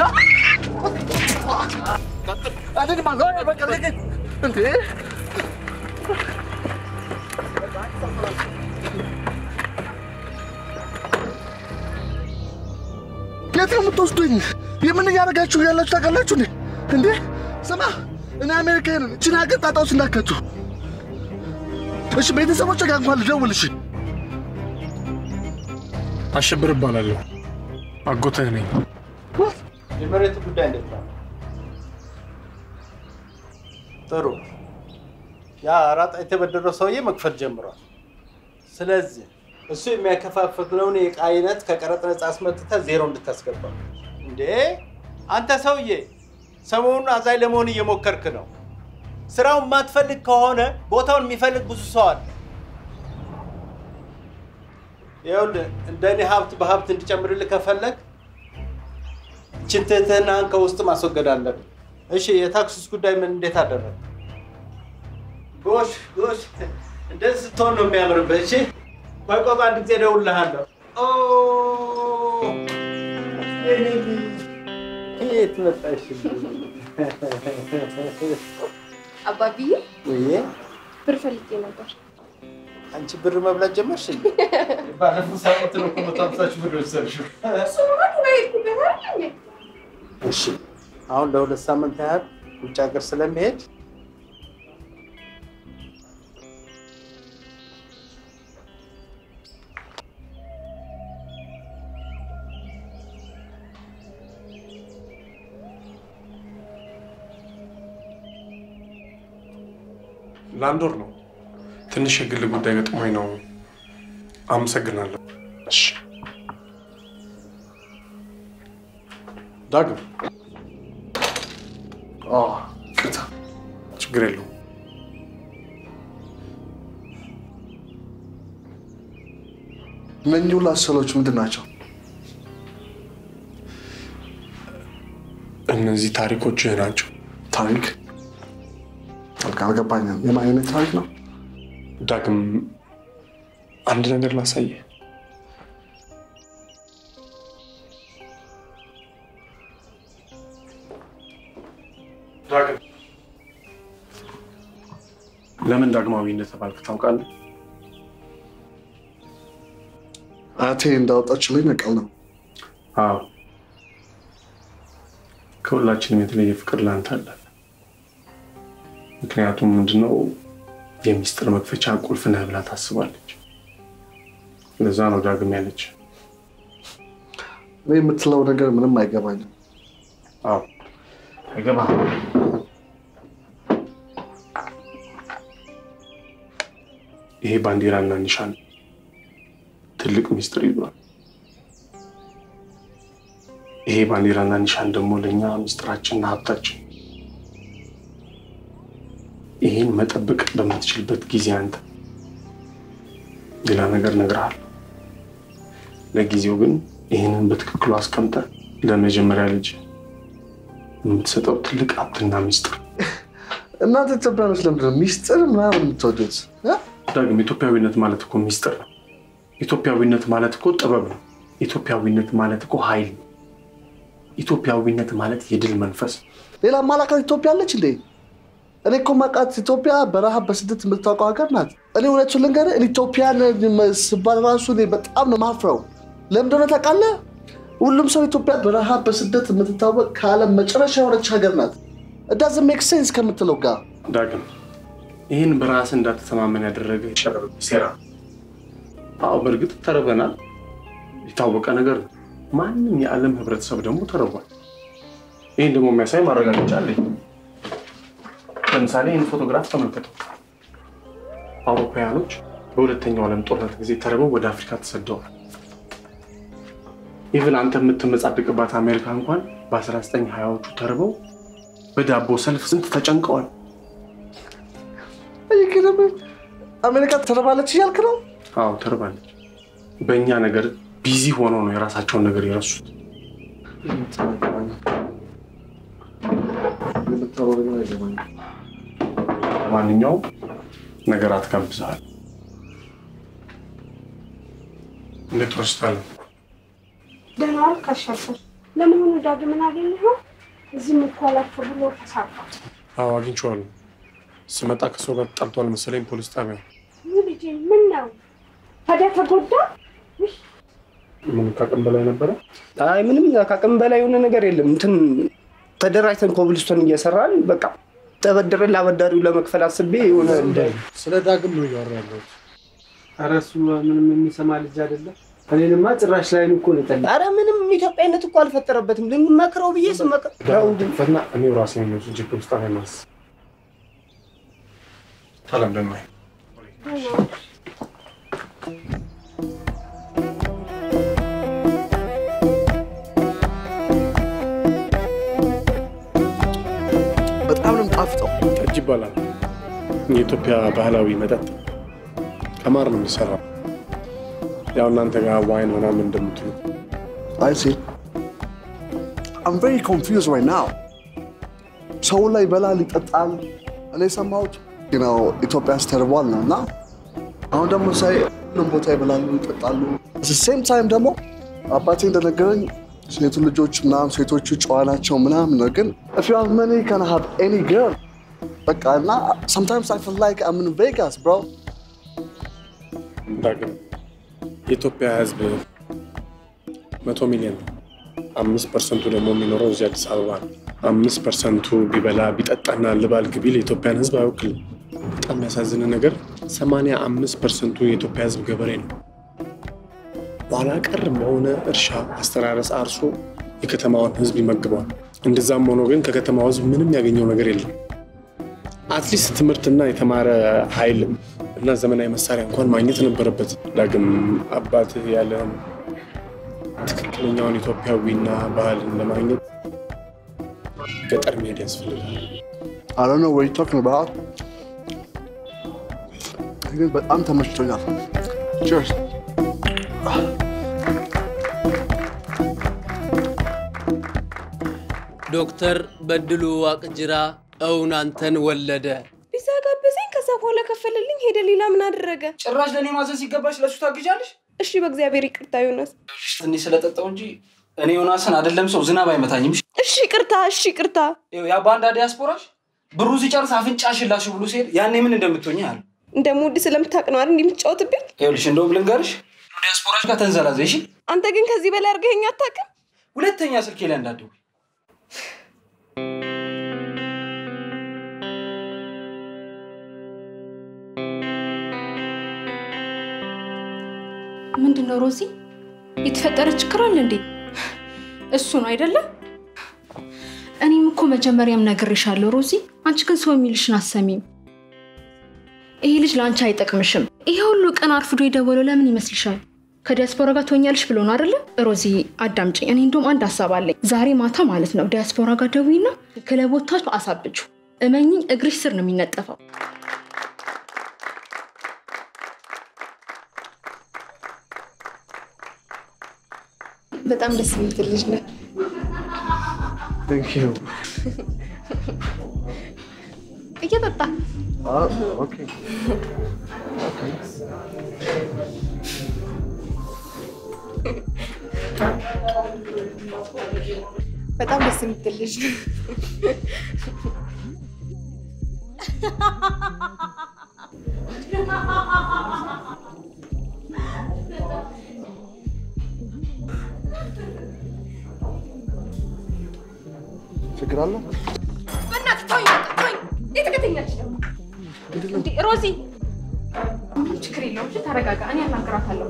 እንዴ የት ነው የምትወስዱኝ? የምን እያደረጋችሁ ያላችሁ ታውቃላችሁ እንዴ? እንዴ ስማ፣ እኔ አሜሪካዊ ነኝ። እችን ሀገር ጣጣ ውስጥ እንዳትከቱ። እሺ፣ ቤተሰቦቼ ጋር እንኳን ልደውል። እሺ፣ አሸብር እባላለሁ። አጎትህ ነኝ። የመሬቱ ጉዳይ እንዴት ነው? ጥሩ። ያ አራጣ የተበደረው ሰውዬ መክፈል ጀምሯል። ስለዚህ እሱ የሚያከፋፍለውን የዕቃ አይነት ከቀረጥ ነፃ አስመጥተህ ዜሮ እንድታስገባ። እንዴ አንተ ሰውዬ ሰሞኑን አዛኝ ለመሆን እየሞከርክ ነው። ስራውን የማትፈልግ ከሆነ ቦታውን የሚፈልግ ብዙ ሰው አለ። ይኸውልህ እንደኔ ሀብት በሀብት እንዲጨምርልህ ከፈለግ ይህችን ትህትናህን ከውስጥ ማስወገድ አለብህ። እሺ የታክሱስ ጉዳይ ምን እንዴት አደረግ? ጎሽ ጎሽ፣ እንደዚህ ስትሆን ነው የሚያምርብህ። እሺ ቆይ ቆይ፣ አንድ ጊዜ እደውልልሃለሁ። ኦ የኔ ልጅ የት መጣሽ? አባብዬ ወይዬ ብር ፈልጌ ነበር። አንቺ ብር መብላት ጀመርሽ? ባለፈው ሳምንት ነው እኮ 150 ሺህ ብር የወሰድሽው። እሱንማ ዱባይ ሄድኩበት አይደል እንዴ? እሺ አሁን ለ2 ሳምንት ያህል ውጭ ሀገር ስለሚሄድ ለአንድ ወር ነው። ትንሽ የግል ጉዳይ ገጥሞኝ ነው። አመሰግናለሁ። እሺ ዳግም። ይቅርታ። ችግር የለውም። እነኚህ ሁላ ስዕሎች ምንድን ናቸው? እነዚህ ታሪኮችህ ናቸው። ታሪክ? አልገባኝም። የማን አይነት ታሪክ ነው? ዳግም አንድ ነገር ላሳየህ። ዳግም ለምን ዳግማዊ እንደተባልክ ታውቃለህ? አያቴ እንዳወጣችልኝ ነቀል ነው። አዎ፣ ከሁላችንም የተለየ ፍቅር ላንተ አላት። ምክንያቱም ምንድነው የሚስጥር መክፈቻ ቁልፍ ነህ ብላ ታስባለች። ለዛ ነው ዳግም ያለች። እኔ የምትለው ነገር ምንም አይገባኝም። አዎ አይገባህም። ይሄ ባንዲራና ኒሻን ትልቅ ሚስጥር ይዟል። ይሄ ባንዲራና ኒሻን ደግሞ ለኛ ሚስጥራችንና ሀብታችን። ይሄን መጠበቅ በምትችልበት ጊዜ አንተ ሌላ ነገር እነግርሃለሁ። ለጊዜው ግን ይሄንን በትክክሉ አስቀምጠህ ለመጀመሪያ ልጅ የምትሰጠው ትልቅ ሀብትና ሚስጥር። እናንተ ኢትዮጵያኖች ለምንድን ነው ሚስጥር ምናምን የምትወዱት? ዳግም ኢትዮጵያዊነት ማለት እኮ ሚስጥር ነው። ኢትዮጵያዊነት ማለት እኮ ጥበብ ነው። ኢትዮጵያዊነት ማለት እኮ ኃይል ነው። ኢትዮጵያዊነት ማለት የድል መንፈስ። ሌላ ማላውቃት ኢትዮጵያ አለች እንዴ? እኔ እኮ የማውቃት ኢትዮጵያ በረሃብ በስደት የምትታወቀው ሀገር ናት። እኔ እውነቱን ልንገርህ፣ ኢትዮጵያን ስባል ራሱ እኔ በጣም ነው የማፍረው። ለምን እንደሆነ ታውቃለህ? ሁሉም ሰው ኢትዮጵያ በረሃብ በስደት የምትታወቅ ከዓለም መጨረሻ የሆነች ሀገር ናት። It doesn't make sense ከምትለው ጋር። ዳግም ይህን በራስህ እንዳትተማመን ያደረገ ሴራ። አዎ በእርግጥ ተርበናል፣ የታወቀ ነገር ነው። ማንም የዓለም ህብረተሰብ ደግሞ ተርቧል። ይህን ደግሞ የሚያሳይ ማረጋገጫ አለኝ። ለምሳሌ ይህን ፎቶግራፍ ተመልከተው። አውሮፓውያኖች በሁለተኛው ዓለም ጦርነት ጊዜ ተርበው ወደ አፍሪካ ተሰደዋል። Even አንተ የምትመጻደቅባት አሜሪካ እንኳን በ1920ዎቹ ተርበው በዳቦ ሰልፍ ስንት ተጨንቀዋል። አሜሪካ ተርባለች እያልክ ነው? አዎ ተርባለች። በእኛ ነገር busy ሆነው ነው የራሳቸውን ነገር የረሱት። ማንኛውም ነገር አትጋብዝሃል። እንዴት ወስታል? ደህና ዋልክ አሻግር። ለመሆኑ ዳግምን አገኘኸው? እዚህም እኮ አላርፍ ብሎ ተሳቋል። አዎ አግኝቼዋለሁ። ስመጣ ከሰው ጋር ተጣልቷል መሰለኝ ፖሊስ ጣቢያ። ልጄ ምን ነው ታዲያ ተጎዳ? ምን ከአቅም በላይ ነበረ? አይ ምንም ከአቅም በላይ የሆነ ነገር የለም። እንትን ተደራጅተን ኮብልስቶን እየሰራን በቃ ተበድረን ለአበዳሪው ለመክፈል አስቤ የሆነ ስለ ዳግም ነው እያወራ ያለሁት። ኧረ እሱ ምንም የሚሰማ ልጅ አይደለም። እኔንማ ጭራሽ ላይን እኮ ነው የጠላኝ። ኧረ ምንም ኢትዮጵያዊነት እኮ አልፈጠረበትም። ልመክረው ብዬ ስመክረው ፈትና እኔው ራሴ ነኝ እንጂ ፖሊስ ጣቢያ ማስ ሰላም ደህና ነኝ። በጣም ነው የሚጣፍጠው። ጠጅ ይባላል። የኢትዮጵያ ባህላዊ መጠጥ ከማር ነው የሚሰራው። ያው እናንተ ጋር wine ምናምን እንደምትሉ። I see. I'm very confused right now. ሰው ላይ ይበላል ይጠጣል። እኔ የሰማሁት ኢትዮጵያ ውስጥ ተርቧል ነው እና አሁን ደግሞ ሳይ ሁሉም ቦታ ይበላሉ ይጠጣሉ። At the same time ደግሞ አባቴ እንደነገረኝ ሴቱ ልጆች ምናምን ሴቶቹ ጨዋ ናቸው ምናምን ነው። ግን if you have money you can have any girl በቃ እና sometimes I feel like I'm in Vegas bro. ዳግም የኢትዮጵያ ሕዝብ 100 ሚሊዮን ነው። 5% ደግሞ የሚኖረው እዚህ አዲስ አበባ ነው። 5%ቱ ቢበላ ቢጠጣና ልባልግ ቢል የኢትዮጵያን ሕዝብ አይወክልም። በጣም የሚያሳዝን ነገር 85%ቱ የኢትዮጵያ ሕዝብ ገበሬ ነው። ኋላ ቀር በሆነ እርሻ አስተራረስ አርሶ የከተማውን ሕዝብ ይመግበዋል። እንደዛም ሆኖ ግን ከከተማው ሕዝብ ምንም ያገኘው ነገር የለም። At least ትምህርትና የተማረ ኃይል እና ዘመናዊ መሳሪያ እንኳን ማግኘት ነበረበት። ዳግም አባትህ ያለህን ትክክለኛውን ኢትዮጵያዊና ባህልን ለማግኘት ገጠር መሄድ ያስፈልጋል። I don't know what you're talking about. ግን በጣም ተመችቶኛል። Cheers. ዶክተር በድሉ ዋቅጅራ እውን አንተን ወለደ። ፒዛ ጋበዘኝ። ከዛ በኋላ ከፈለልኝ ሄደ። ሌላ ምን አደረገ? ጭራሽ ለእኔ ማዘን ሲገባሽ ለእሱ ታግዣለሽ። እሺ በእግዚአብሔር ይቅርታ ዮናስ። ትንሽ ስለጠጣው እንጂ እኔ ዮናስን አይደለም ሰው ዝናብ አይመታኝም። እሺ ይቅርታ፣ እሺ ይቅርታ። ይኸው ያ ባንዳ ዲያስፖራሽ ብሩ ሲጨርስ አፍንጫሽን ላሽ ብሎ ሲሄድ ያኔ ምን እንደምትሆኝ አለ። እንደምወድ ስለምታውቅ ነው አይደል የምትጫወትብኝ? ይኸውልሽ እንደውም ልንገርሽ ዲያስፖራሽ ጋር ተንዘላዘይ። እሺ አንተ ግን ከዚህ በላይ አድርገኸኝ አታውቅም። ሁለተኛ ስልኬ ላይ እንዳትደውይ። ምንድነው ሮዚ? የተፈጠረ ችግር አለ እንዴ? እሱ ነው አይደለ? እኔም እኮ መጀመሪያም ነግሬሻለሁ ሮዚ። አንቺ ግን ሰው የሚልሽን አትሰሚም። ይሄ ልጅ ለአንቺ አይጠቅምሽም። ይሄ ሁሉ ቀን አርፍዶ የደወለው ለምን ይመስልሻል? ከዲያስፖራ ጋር ትሆኛለሽ ብሎ ነው አይደለ? ሮዚ አዳምጪኝ። እኔ እንደውም አንድ ሀሳብ አለኝ። ዛሬ ማታ ማለት ነው ዲያስፖራ ጋር ደውይና ክለብ ወጥታችሁ አሳብጁ። እመኚኝ እግርሽ ስር ነው የሚነጠፈው። በጣም ደስ የምትል ልጅ ነህ። Thank you. እየጠጣ Okay. Okay. በጣም ደስ የምትል ልጅ ነህ። ችግር አለ? በእናትህ ተወኝ፣ በቃ ተወኝ። የተከተኛች ደግሞ እንዴ ሮዚ፣ ምንም ችግር የለውም። እሺ ተረጋጋ፣ እኔ አናግራታለሁ።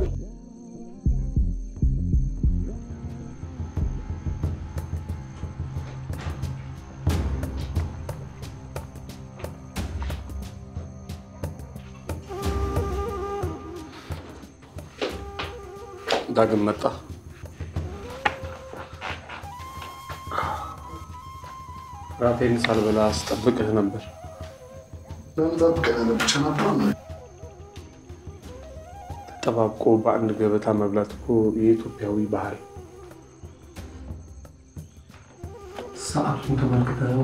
ዳግም መጣ። ራቴን ሳልበላ አስጠብቅህ ነበር። ለምን ጠብቀህ ብቻ ነበር? ተጠባብቆ በአንድ ገበታ መብላት እኮ የኢትዮጵያዊ ባህል። ሰዓቱን ተመልክተህ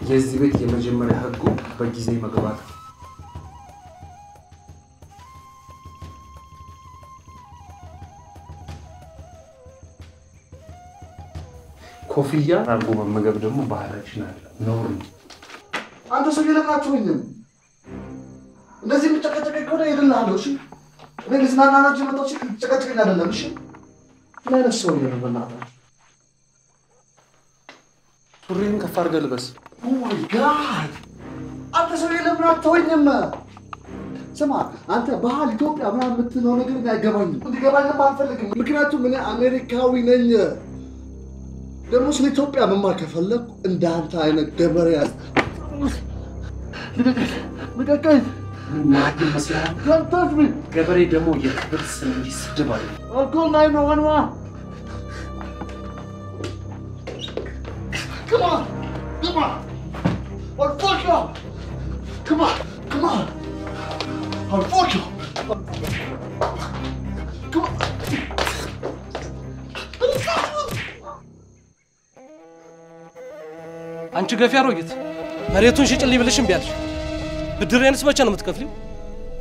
የዚህ ቤት የመጀመሪያ ህጉ በጊዜ መግባት ነው። ኮፍያ አድርጎ መመገብ ደግሞ ባህላችን አለ፣ ነውር ነው። አንተ ሰውዬ ለምን አትሆኝም? እንደዚህ የምጨቀጨቀኝ ከሆነ እሄድልሃለሁ። እሺ እኔ ልዝናና ነው እንጂ የመጣሁት ጨቀጭቀኝ አይደለም። እሺ ምን አይነት ሰውዬ ነው በእናትህ? ሱሪህን ከፍ አድርገህ ልበስ። Oh my God! አንተ ሰውዬ ለምን አትሆኝም? ስማ አንተ ባህል ኢትዮጵያ ምናምን የምትለው ነገር እኔ አይገባኝም፣ እንዲገባኝም አልፈልግም። ምክንያቱም እኔ አሜሪካዊ ነኝ። ደግሞ ስለ ኢትዮጵያ መማር ከፈለኩ እንዳንተ አይነት ገበሬ ልቀቀኝ። ማን ይመስልሃል? Don't touch me! ገበሬ ደግሞ የክብር ስም እንጂ ስድብ አይደለም። I'll call 911. Come on! Come on! I'll fuck you up! Come on! Come on! I'll fuck you! Come on! አንቺ ገፊ አሮጊት መሬቱን ሽጭልኝ ብልሽ እምቢ አልሽ። ብድሬንስ መቼ ነው የምትከፍሊው?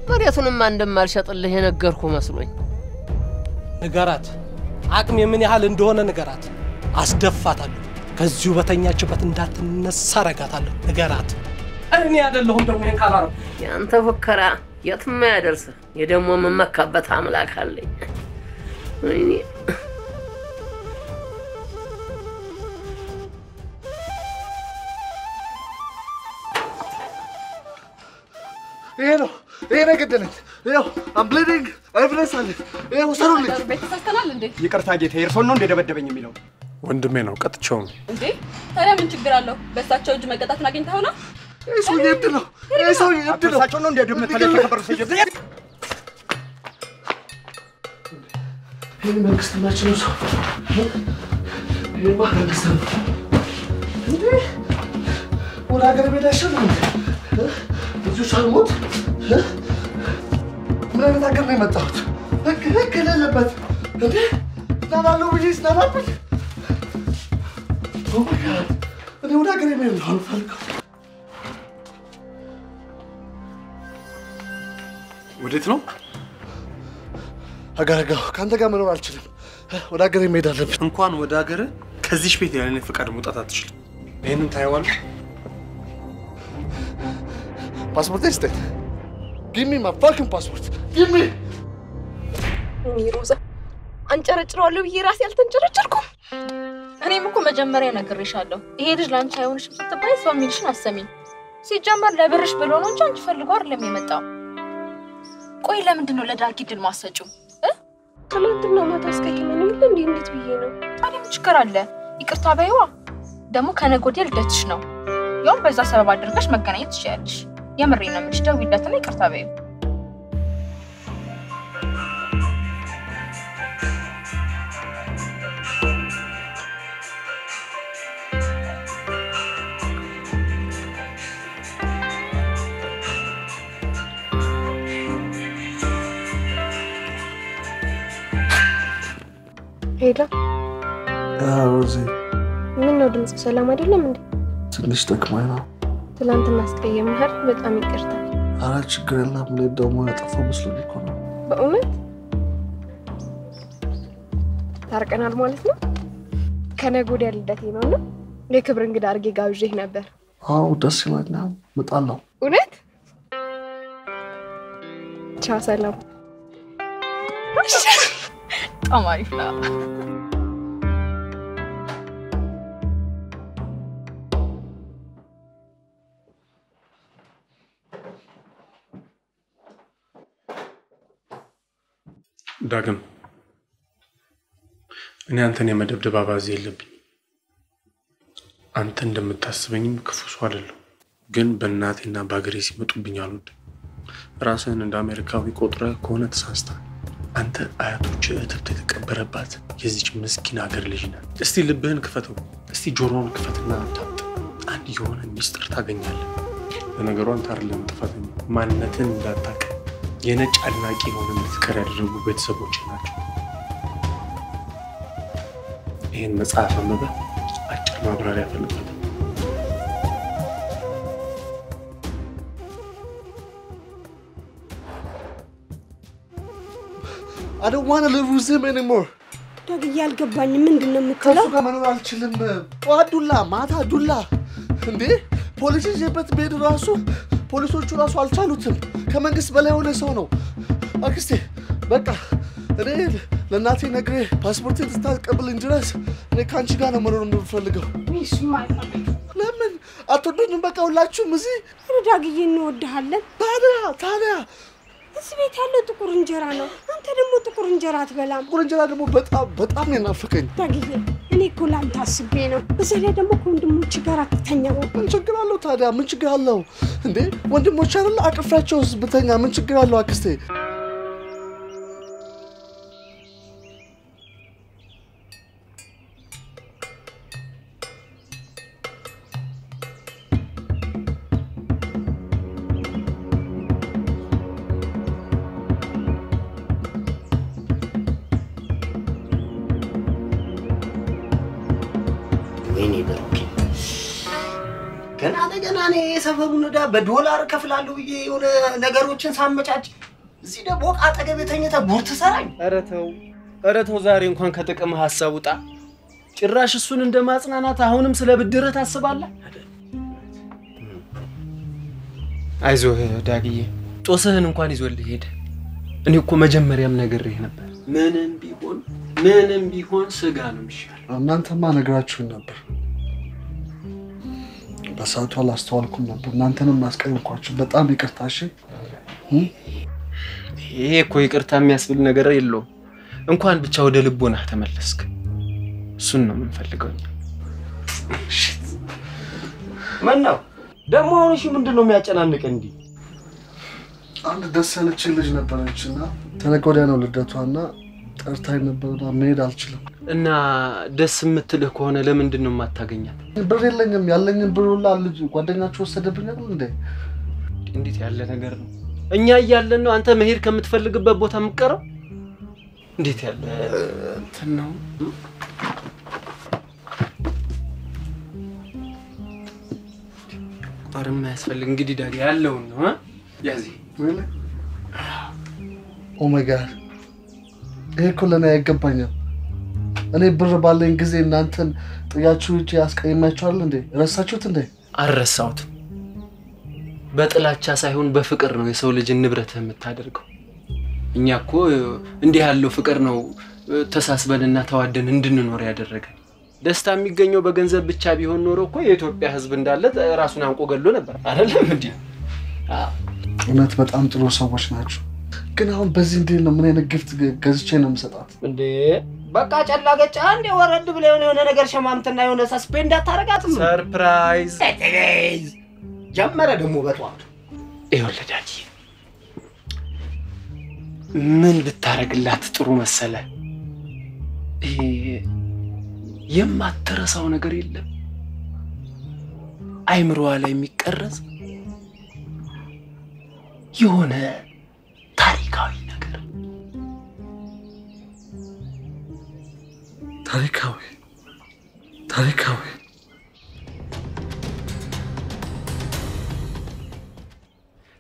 መሬቱንማ እንደማልሸጥልህ የነገርኩህ መስሎኝ። ንገራት፣ አቅሜ ምን ያህል እንደሆነ ንገራት። አስደፋታለሁ። ከዚሁ በተኛችበት እንዳትነሳ አረጋታለሁ። ንገራት። እኔ አይደለሁም ደግሞ ይሄን ካላረኩ። ያንተ ፉከራ የትም አያደርስህ። እኔ ደግሞ የምመካበት አምላክ አለኝ። ወይኔ ይሄ ነው ይሄ ነው የገደለኝ። ይኸው I'm bleeding, evidence አለ። ይኸው ውሰዱልኝ። ቤት ተሳስተናል እንዴ? ይቅርታ ጌታዬ፣ እርሶን ነው እንደደበደበኝ የሚለው? ወንድሜ ነው፣ ቀጥቼው ነው። እንዴ ታዲያ ምን ችግር አለው? በእሳቸው እጅ መቀጣትን አግኝተኸው ነው? ይሄ ሰውዬ እብድ ነው። ይሄ ሰውዬ እብድ ነው። እርሳቸውን ነው እንደደመተ የተከበሩ ሰውዬ። ይሄ መንግስት የማይችለው ሰው ይሄማ መንግስት ነው እንዴ? ወደ ሀገር ቤት አይሻልም እንዴ? እዚሁ ሳልሞት ምን አይነት ሀገር ነው የመጣሁት? ህግ ህግ የሌለበት እንዴ? እዝናናለሁ ብዬ እዝናናብኝ። Oh my God! እኔ ወደ ሀገሬ መሄድ ነው የምፈልገው። ወዴት ነው? ሀገር ጋር ከአንተ ጋር መኖር አልችልም። ወደ ሀገሬ መሄድ አለብኝ። እንኳን ወደ ሀገር ከዚሽ ቤት ያለ እኔ ፈቃድ መውጣት አትችልም። ይሄንን ታየዋለህ። ፓስፖርት ስጠኝ። Give me my fucking passport. Give me. እኔ ሮዛ አንጨረጭረዋለሁ ብዬ ራሴ አልተንጨረጨርኩም። እኔም እኮ መጀመሪያ ነግሬሻለሁ፣ ይሄ ልጅ ለአንቺ አይሆንሽም ስትባይ ሰው የሚልሽን አሰሚኝ። ሲጀመር ለብርሽ ብሎ ነው እንጂ አንቺ ፈልጎ አይደለም የመጣው። ቆይ ለምንድን ነው ለዳጊ ድል ማሰጪው? ትናንትና ማታ አስቀይመን የለ እንዴ? እንዴት ብዬ ነው ታዲያ? ምን ችግር አለ? ይቅርታ በይዋ። ደግሞ ከነገ ወዲያ ልደትሽ ነው። ያው በዛ ሰበብ አድርገሽ መገናኘት ትችያለሽ። የምሬን ነው የምልሽ። ደውይለትና ይቅርታ በይው። Hello ሮዚ፣ ምን ነው ድምጽ ሰላም አይደለም እንዴ? ትንሽ ደክሞኝ ነው። ትናንትና አስቀየምህ አይደል? በጣም ይቅርታ። ኧረ ችግር የለም። እኔ ደግሞ ያጠፋሁ መስሎኝ እኮ ነው። በእውነት ታርቀናል ማለት ነው? ከነገ ወዲያ ልደቴ ነው እና የክብር እንግዳ አድርጌ ጋብዤህ ነበር። አዎ ደስ ይለኛል። እመጣለሁ። እውነት? ቻው፣ ሰላም። በጣም አሪፍ ነው። ዳግም፣ እኔ አንተን የመደብደብ አባዜ የለብኝም። አንተ እንደምታስበኝም ክፉ ሰው አይደለሁም። ግን በእናቴና በሀገሬ ሲመጡብኝ አልወድም። ራስህን እንደ አሜሪካዊ ቆጥረህ ከሆነ ተሳስተሃል። አንተ አያቶች እትብት የተቀበረባት የዚች ምስኪን ሀገር ልጅ ነህ። እስቲ ልብህን ክፈተው፣ እስቲ ጆሮውን ክፈትና አዳምጥ። አንድ የሆነ ሚስጥር ታገኛለህ። ለነገሩ አንተ አይደለህም ጥፋተኛ። ማንነትህን እንዳታውቅ የነጭ አድናቂ የሆነ እንድትቀር ያደረጉ ቤተሰቦች ናቸው። ይህን መጽሐፍ አንብበህ አጭር ማብራሪያ እፈልጋለሁ። I don't want to live with him anymore. ዳግዬ አልገባኝም። ምንድን ነው የምትለው? ከእሱ ጋር መኖር አልችልም። ጠዋት ዱላ፣ ማታ ዱላ። እንዴ ፖሊስ ይዤበት ብሄድ ራሱ ፖሊሶቹ ራሱ አልቻሉትም። ከመንግስት በላይ የሆነ ሰው ነው። አክስቴ በቃ እኔ ለእናቴ ነግሬ ፓስፖርቴን እስክታቀብልኝ ድረስ እኔ ከአንቺ ጋር ነው መኖር የምፈልገው። ለምን አትወዱኝም? በቃ ሁላችሁም እዚህ። ኧረ ዳግዬ እንወድሃለን። ታዲያ ታዲያ እዚህ ቤት ያለው ጥቁር እንጀራ ነው። አንተ ደግሞ ጥቁር እንጀራ አትበላም። ጥቁር እንጀራ ደግሞ በጣም በጣም ነው የናፈቀኝ። ዳግዬ እኔ እኮ ለአንተ አስቤ ነው። በዛ ላይ ደግሞ ከወንድሞች ጋር አትተኛም። ምን ችግር አለው ታዲያ? ምን ችግር አለው እንዴ? ወንድሞች አይደል አቅፌያቸውስ ብተኛ ምን ችግር አለው አክስቴ? ወይኔ ብሩኬ፣ ገና ለገና እኔ የሰፈሩን ዕዳ በዶላር እከፍላለሁ ብዬ የሆነ ነገሮችን ሳመቻች እዚህ ደግሞ ዕቃ አጠገቤ ተኝተህ ጉድ ትሰራኝ። ኧረ ተው፣ ኧረ ተው፣ ዛሬ እንኳን ከጥቅም ሀሳብ ውጣ። ጭራሽ እሱን እንደማጽናናት አሁንም ስለ ብድርህ ታስባለህ? አይዞህ ዳግዬ፣ ጦስህን እንኳን ይዞልህ ሄደ። እኔ እኮ መጀመሪያም ነግሬህ ነበር። ምንም ቢሆን ስጋ ነው የሚሻለው። እናንተማ ነግራችሁኝ ነበር። በሰዓቱ አላስተዋልኩም ነበር። እናንተንም አስቀየምኳችሁ። በጣም ይቅርታ። እሺ ይሄ እኮ ይቅርታ የሚያስብል ነገር የለውም። እንኳን ብቻ ወደ ልቦናህ ተመለስክ። እሱን ነው የምንፈልገው እኛ። ምን ነው ደግሞ አሁን? እሺ ምንድን ነው የሚያጨናንቅ እንዲህ? አንድ ደስ ያለችኝ ልጅ ነበረች እና ተነገ ወዲያ ነው ልደቷና ጠርታኝ ነበርና መሄድ አልችልም። እና ደስ የምትልህ ከሆነ ለምንድን ነው የማታገኛት? ብር የለኝም። ያለኝን ብር ሁላ ልጅ ጓደኛችሁ ወሰደብኝ አይደል እንዴ? እንዴት ያለ ነገር ነው! እኛ እያለን ነው አንተ መሄድ ከምትፈልግበት ቦታ የምትቀረው? እንዴት ያለ እንትን ነው! ቁጥር የማያስፈልግ እንግዲህ ዳጊ ያለውን ነው ያዚ። Oh my God፣ ይሄ እኮ ለእኔ አይገባኝም። እኔ ብር ባለኝ ጊዜ እናንተን ጥያችሁ ሂጄ አስቀይሜያችኋለሁ እንዴ? ረሳችሁት እንዴ? አልረሳሁትም። በጥላቻ ሳይሆን በፍቅር ነው የሰው ልጅን ንብረትህ የምታደርገው። እኛ እኮ እንዲህ ያለው ፍቅር ነው ተሳስበንና ተዋደን እንድንኖር ያደረገን። ደስታ የሚገኘው በገንዘብ ብቻ ቢሆን ኖሮ እኮ የኢትዮጵያ ሕዝብ እንዳለ ራሱን አንቆ ገሎ ነበር። አይደለም እንዴ? እውነት በጣም ጥሩ ሰዎች ናቸው። ግን አሁን በዚህ እንዴት ነው ምን አይነት gift ገዝቼ ነው የምሰጣት? እንዴ በቃ ጨላ ገጫ እንዴ ወረድ ብለህ የሆነ ነገር ሸማምትና የሆነ suspend አታረጋትም? Surprise ጀመረ ደግሞ በጠዋቱ። ይኸውልህ ዳጊ፣ ምን ብታረግላት ጥሩ መሰለ? ይሄ የማትረሳው ነገር የለም፣ አይምሮዋ ላይ የሚቀረጽ የሆነ ታሪካዊ ነገር። ታሪካዊ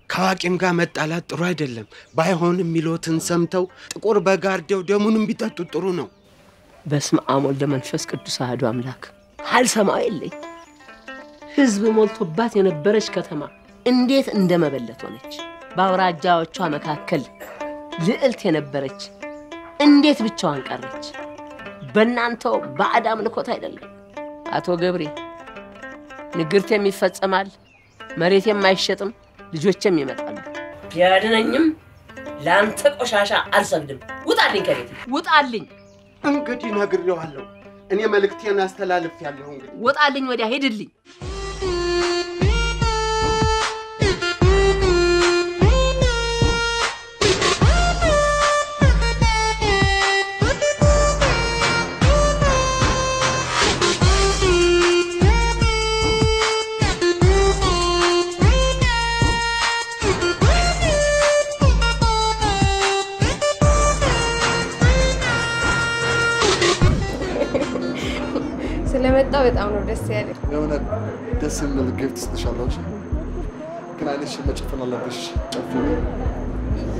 ከአዋቂም ጋር መጣላት ጥሩ አይደለም። ባይሆን የሚሎትን ሰምተው ጥቁር በጋርደው ደሙንም ቢጠጡ ጥሩ ነው። በስመ አብ ወወልድ ወመንፈስ ቅዱስ አሐዱ አምላክ። አልሰማው የለኝ ህዝብ ሞልቶባት የነበረች ከተማ እንዴት እንደመበለት ሆነች። በአውራጃዎቿ መካከል ልዕልት የነበረች እንዴት ብቻዋን ቀረች? በእናንተው ባዕድ አምልኮት አይደለም አቶ ገብሬ፣ ንግርቴም ይፈጸማል፣ መሬቴም አይሸጥም፣ ልጆቼም ይመጣሉ። ቢያድነኝም ለአንተ ቆሻሻ አልሰግድም። ውጣልኝ ከቤት ውጣልኝ። እንግዲህ ነግሬዋለሁ። እኔ መልእክቴን አስተላልፌያለሁ። እንግዲህ ውጣልኝ፣ ወዲያ ሂድልኝ። ስለመጣ በጣም ነው ደስ ያለኝ። የሆነ ደስ የሚል gift ስጥሻለሁ። ግን አይንሽን መጨፈን አለብሽ። ጨፍኚ።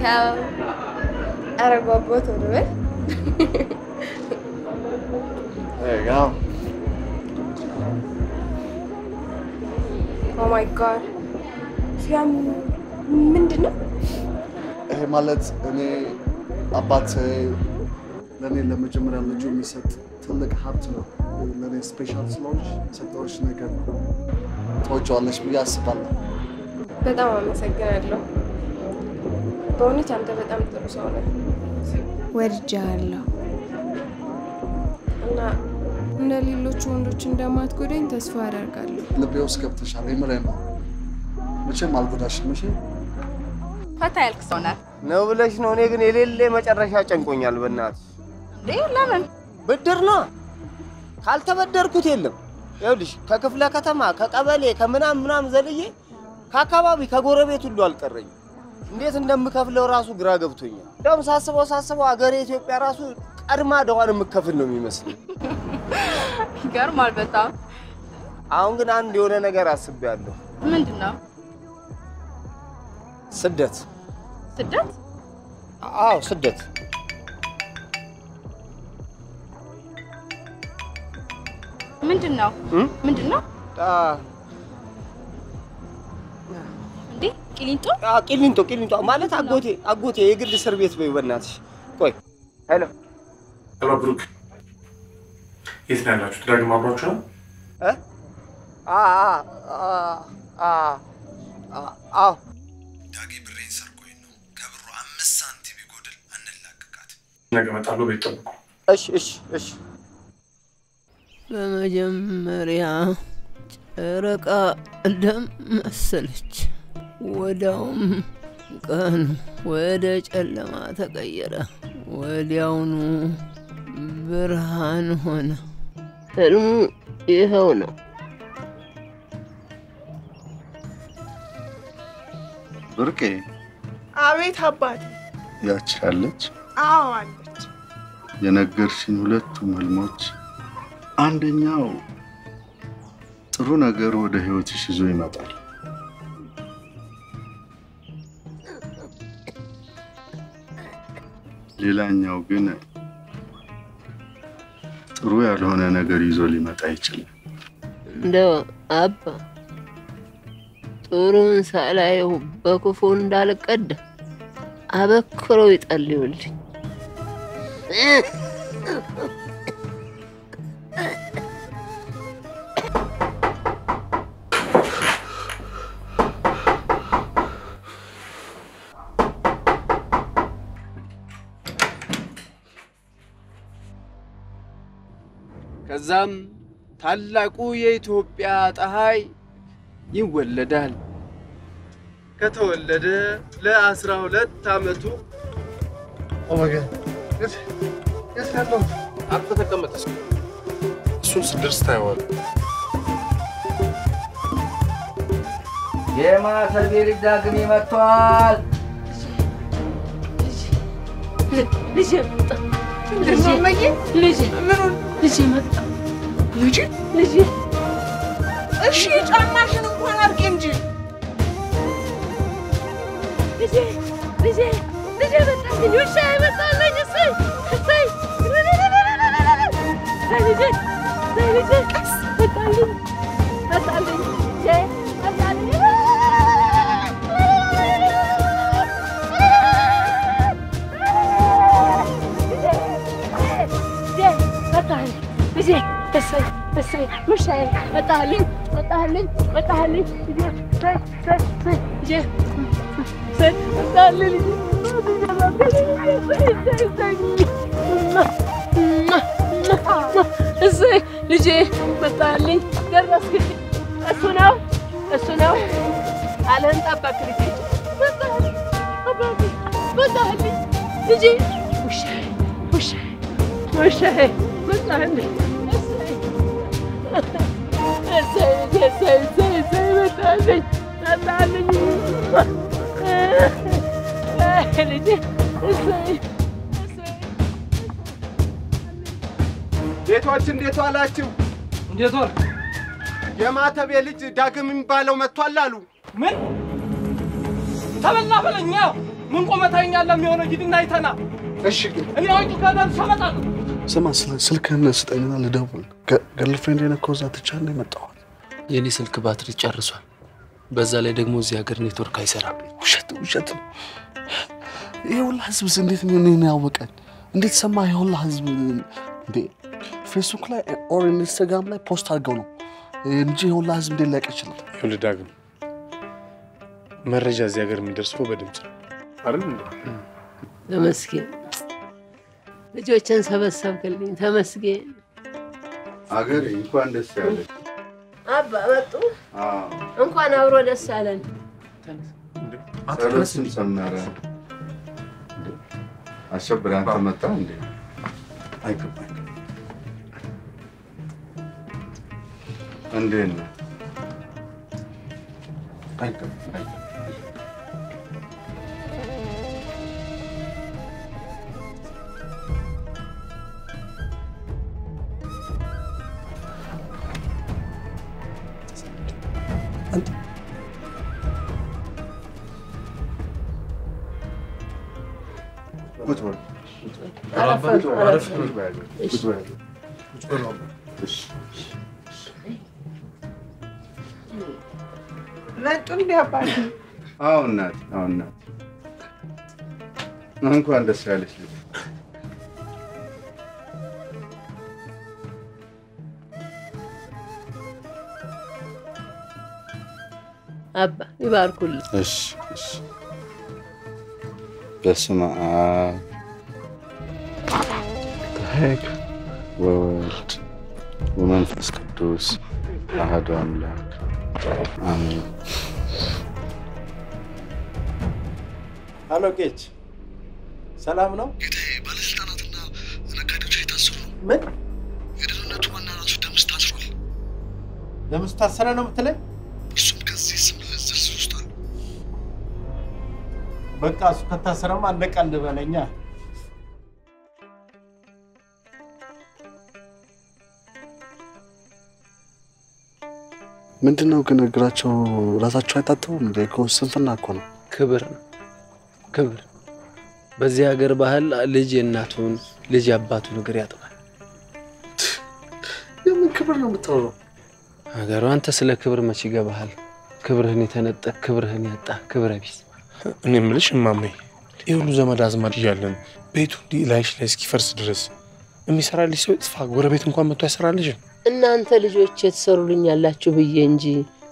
ያው ኧረ ጓጓሁ ቶሎ በል። There you go. Oh my God ሲያም ምንድን ነው? ይሄ ማለት እኔ አባቴ ለእኔ ለመጀመሪያ ልጁ የሚሰጥ ትልቅ ሀብት ነው። ለእኔ special ስለሆንሽ የሰጠሁሽ ነገር ነው። ትወጂዋለሽ ብዬ አስባለሁ። በጣም አመሰግናለሁ። በእውነት አንተ በጣም ጥሩ ሰው ነህ። ወድጄሃለሁ እና እንደ ሌሎቹ ወንዶች እንደማትጎዳኝ ተስፋ አደርጋለሁ። ልቤ ውስጥ ገብተሻል። የምሬን ነው። መቼም አልጎዳሽም። እሺ? ፈታ ያልክ ሰው ነህ ነው ብለሽ ነው? እኔ ግን የሌለ መጨረሻ ጨንቆኛል። በእናትሽ እንዴ! ለምን? ብድር ነው፣ ካልተበደርኩት የለም። ይኸውልሽ ከክፍለ ከተማ ከቀበሌ ከምናምን ምናምን ዘልዬ ከአካባቢ ከጎረቤት ሁሉ አልቀረኝም። እንዴት እንደምከፍለው ራሱ ግራ ገብቶኛል። እንደውም ሳስበው አገሬ ኢትዮጵያ ራሱ ቀድማ ደዋን የምከፍል ነው የሚመስለኝ። ይገርማል በጣም። አሁን ግን አንድ የሆነ ነገር አስቤያለሁ። ምንድን ነው? ስደት። ስደት? አዎ ስደት። ምንድነው? ምንድነው? እንዴ ቂሊንጦ? አዎ ቂሊንጦ ቂሊንጦ ማለት አጎቴ አጎቴ የግል እስር ቤት በይው በእናትሽ። ቆይ ሄሎ ሄሎ ብሩክ፣ የት ነው ያላችሁት? ዳግም አብሯችሁ ነው? አ አ አ አዎ ዳጊ ብሬን ሰርቆኝ ነው። ከብሩ 5 ሳንቲም ቢጎድል አንላቀቃት። ነገ እመጣለሁ፣ ቤት ጠብቁ። እሺ እሺ እሺ። በመጀመሪያ ጨረቃ ደም መሰለች። ወዲያውም ቀኑ ወደ ጨለማ ተቀየረ። ወዲያውኑ ብርሃን ሆነ። ህልሙ ይኸው ነው። ብርቄ። አቤት አባቴ። ያቺ አለች? አዎ አለች። የነገርሽኝ ሁለቱም ህልሞች አንደኛው ጥሩ ነገር ወደ ህይወትሽ ይዞ ይመጣል። ሌላኛው ግን ጥሩ ያልሆነ ነገር ይዞ ሊመጣ ይችላል። እንደው አባ ጥሩን ሳላየው በክፉ እንዳልቀዳ አበክረው ይጸልዩልኝ። ከዛም ታላቁ የኢትዮጵያ ፀሐይ ይወለዳል። ከተወለደ ለ12 ዓመቱ Oh my God. የት ያለው? አርፈህ ተቀመጥ እስኪ። እሱን ስትደርስ ታየዋለህ። የማተቤ ልጅ ዳግሜ መጥቷል። ልጄ መጣ። ልጄ ልጄ መጣ። ልጄ ልጄ እሺ፣ ጫማሽን እንኳን አድርጊ እንጂ። ልጄ ልጄ ልጄ መጣልኝ። ውሻዬ መጣልኝ። እሰይ እሰይ! እሰይ ልጄ እሰይ ልጄ መጣልኝ መጣልኝ ልጄ መጣልኝ። ልጄ እሰይ እሰይ ውሻዬ መጣልኝ መጣልኝ መጣልኝ ልጄ እሰይ እሰይ እሰይ ልጄ እሰይ መጣልኝ እሰይ ልጄ መጣልኝ። ደረስክልኝ። እሱ ነው እሱ ነው። ቃልህን ጠበክ ልጄ። መጣልኝ አባቴ መጣልኝ ልጄ። ውሻዬ ውሻዬ ውሻዬ መጣልኝ። እሰይ እሰይ ልጄ እሰይ እሰይ እሰይ መጣልኝ መጣልኝ ልጄ እሰይ። ቤቶች እንዴት ዋላችሁ? እንዴት ዋልክ? የማተቤ ልጅ ዳግም የሚባለው መጥቷል አሉ። ምን ተበላ በለኛ። ምን ቆመህ ታየኛለህ? የሚሆነው ሂድና አይተና። እሺ ግን እኔ አውጪ ከደርሼ እመጣለሁ። ስማ፣ ስልክህን ስጠኝና ልደውል። girlfriend ኤን እኮ እዛ ትቻት ነው የመጣሁት። የኔ ስልክ ባትሪ ጨርሷል። በዛ ላይ ደግሞ እዚህ ሀገር ኔትወርክ አይሰራም። ውሸት ውሸት ነው። ይሄ ሁላ ህዝብ እንዴት እኔን ያወቀኝ? እንዴት ሰማ? ይሄ ሁላ ህዝብ እንዴ ፌስቡክ ላይ or ኢንስታግራም ላይ post አድርገው ነው እንጂ ይሄ ሁላ ህዝብ እንዴት ሊያውቅ ይችላል? ይኸውልህ ዳግም፣ መረጃ እዚህ ሀገር የሚደርሰው በድምፅ ነው አይደል እንዴ? ተመስገን፣ ልጆችን ሰበሰብክልኝ። ተመስገን። አገሬ እንኳን ደስ ያለህ። አባ መጡ። እንኳን አብሮ ደስ አለን። ጸሎትም ሰመረ። አሸብር አንተ መጣ እንዴ? አይገባኝ። እንዴት ነው? አይገባኝ። ቁጭ በል። ቁጭ በል። መጡ እንዴ አባቴ? አዎ እናት፣ አዎ እናት። እንኳን ደስ ያለሽ ልጅ። አባ ይባርኩልኝ። እሺ እሺ። በስመ አብ ወወልድ ወመንፈስ ቅዱስ አሐዱ አምላክ አሜን። ሀሎ ጌች፣ ሰላም ነው? ጌታዬ፣ ባለስልጣናትና ነጋዴዎች እየታሰሩ ነው። ምን? የደህንነቱ ዋና ራሱ ደምስ ታስሯል። ደምስ ታሰረ ነው የምትለኝ? እሱም ከዚህ ስም ዝርዝር ውስጥ አለ። በቃ እሱ ከታሰረማ አለቀልህ በለኛ። ምንድነው ግን እግራቸው ራሳቸው አይታጠቡም እንዴ? እኮ ስንፍና እኮ ነው። ክብር ነው ክብር። በዚህ ሀገር ባህል ልጅ የእናቱን ልጅ የአባቱን እግር ያጥባል። የምን ክብር ነው የምታወራው? ሀገሩ አንተ ስለ ክብር መች ይገባሃል? ክብርህን የተነጠቅ ክብርህን ያጣ ክብረ ቢስ። እኔ የምልሽ እማሜ፣ ይህ ሁሉ ዘመድ አዝማድ እያለን ቤቱ እንዲህ ላይሽ ላይ እስኪፈርስ ድረስ የሚሰራልሽ ሰው ይጥፋ፣ ጎረቤት እንኳን መጥቶ አይሰራልሽም። እናንተ ልጆች የተሰሩልኝ ያላችሁ ብዬ እንጂ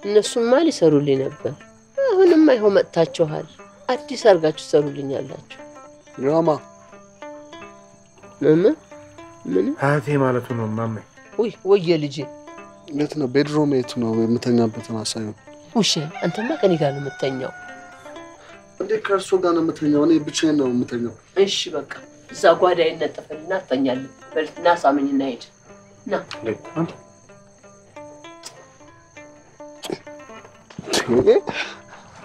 እነሱማ ሊሰሩልኝ ነበር። አሁንማ ይኸው መጥታችኋል። አዲስ አድርጋችሁ ትሰሩልኝ ያላችሁ። ግራማ ምን ምን አያቴ ማለቱ ነው እማሜ። ውይ ወየ ልጄ፣ የት ነው bedroom? የቱ ነው የምተኛበትን አሳየው። ውሼ አንተማ ከኔ ጋር ነው የምተኛው። እንዴ ከእርሶ ጋር ነው የምተኛው? እኔ ብቻዬን ነው የምተኛው። እሺ በቃ እዛ ጓዳ ይነጠፍልና ትተኛለህ። በል ና ሳመኝና ሂድ ና።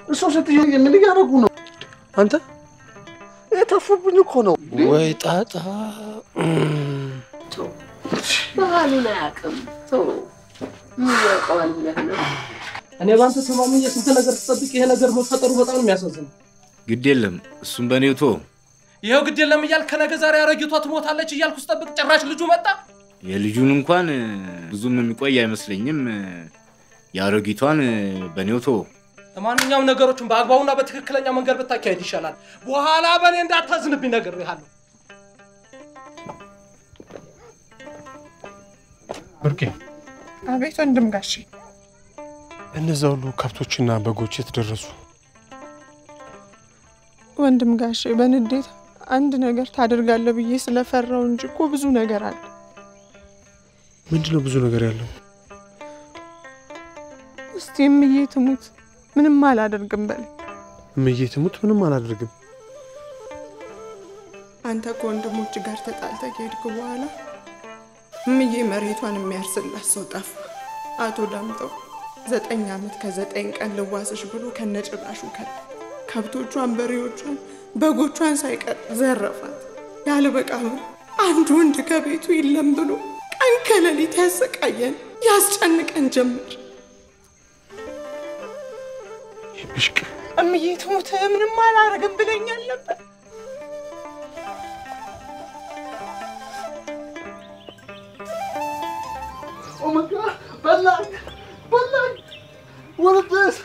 እሱ ሴትዮ ምን እያደረጉ ነው? አንተ የተፉብኝ እኮ ነው። ወይ ጣጣ! ተው ባህሉን አያውቅም። ተው ምን ያውቀዋል ብለህ ነው? እኔ ባንተ ተማምኜ ስንት ነገር ስጠብቅ ይሄ ነገር መፈጠሩ በጣም ነው የሚያሳዝነው። ግድ የለም እሱም በእኔው ተወው። ይኸው ግድ የለም እያልክ ከነገ ዛሬ አሮጊቷ ትሞታለች እያልኩ ስጠብቅ ጭራሽ ልጁ መጣ። የልጁን እንኳን ብዙም የሚቆይ አይመስለኝም። የአሮጊቷን በእኔው ተወው። ለማንኛውም ነገሮችን በአግባቡና በትክክለኛ መንገድ ብታካሄድ ይሻላል። በኋላ በእኔ እንዳታዝንብኝ ነግሬሃለሁ። ብርቄ። አቤት ወንድም ጋሼ። እነዛ ሁሉ ከብቶችና በጎች የት ደረሱ? ወንድም ጋሼ በንዴት አንድ ነገር ታደርጋለህ ብዬ ስለፈራው እንጂ እኮ ብዙ ነገር አለ። ምንድነው ብዙ ነገር ያለው? እስቲ እምዬ ትሙት ምንም አላደርግም በል። እምዬ ትሙት ምንም አላደርግም። አንተ ከወንድሞች ጋር ተጣልተህ ከሄድክ በኋላ እምዬ መሬቷን የሚያርስላት ሰው ጠፋ። አቶ ዳምጠው 9 ዓመት ከ9 ቀን ልዋስሽ ብሎ ከነጭራሹ ከዳ። ከብቶቿን፣ በሬዎቿን፣ በጎቿን ሳይቀር ዘረፋት። ያለበቃ አንድ ወንድ ከቤቱ የለም ብሎ ቀን ከሌሊት ያሰቃየን ያስጨንቀን ጀመር። ብሽቅ እምዬ ትሙት ምንም አላደርግም ብለኛል ነበር። Oh my God! በላኝ በላኝ! What is this?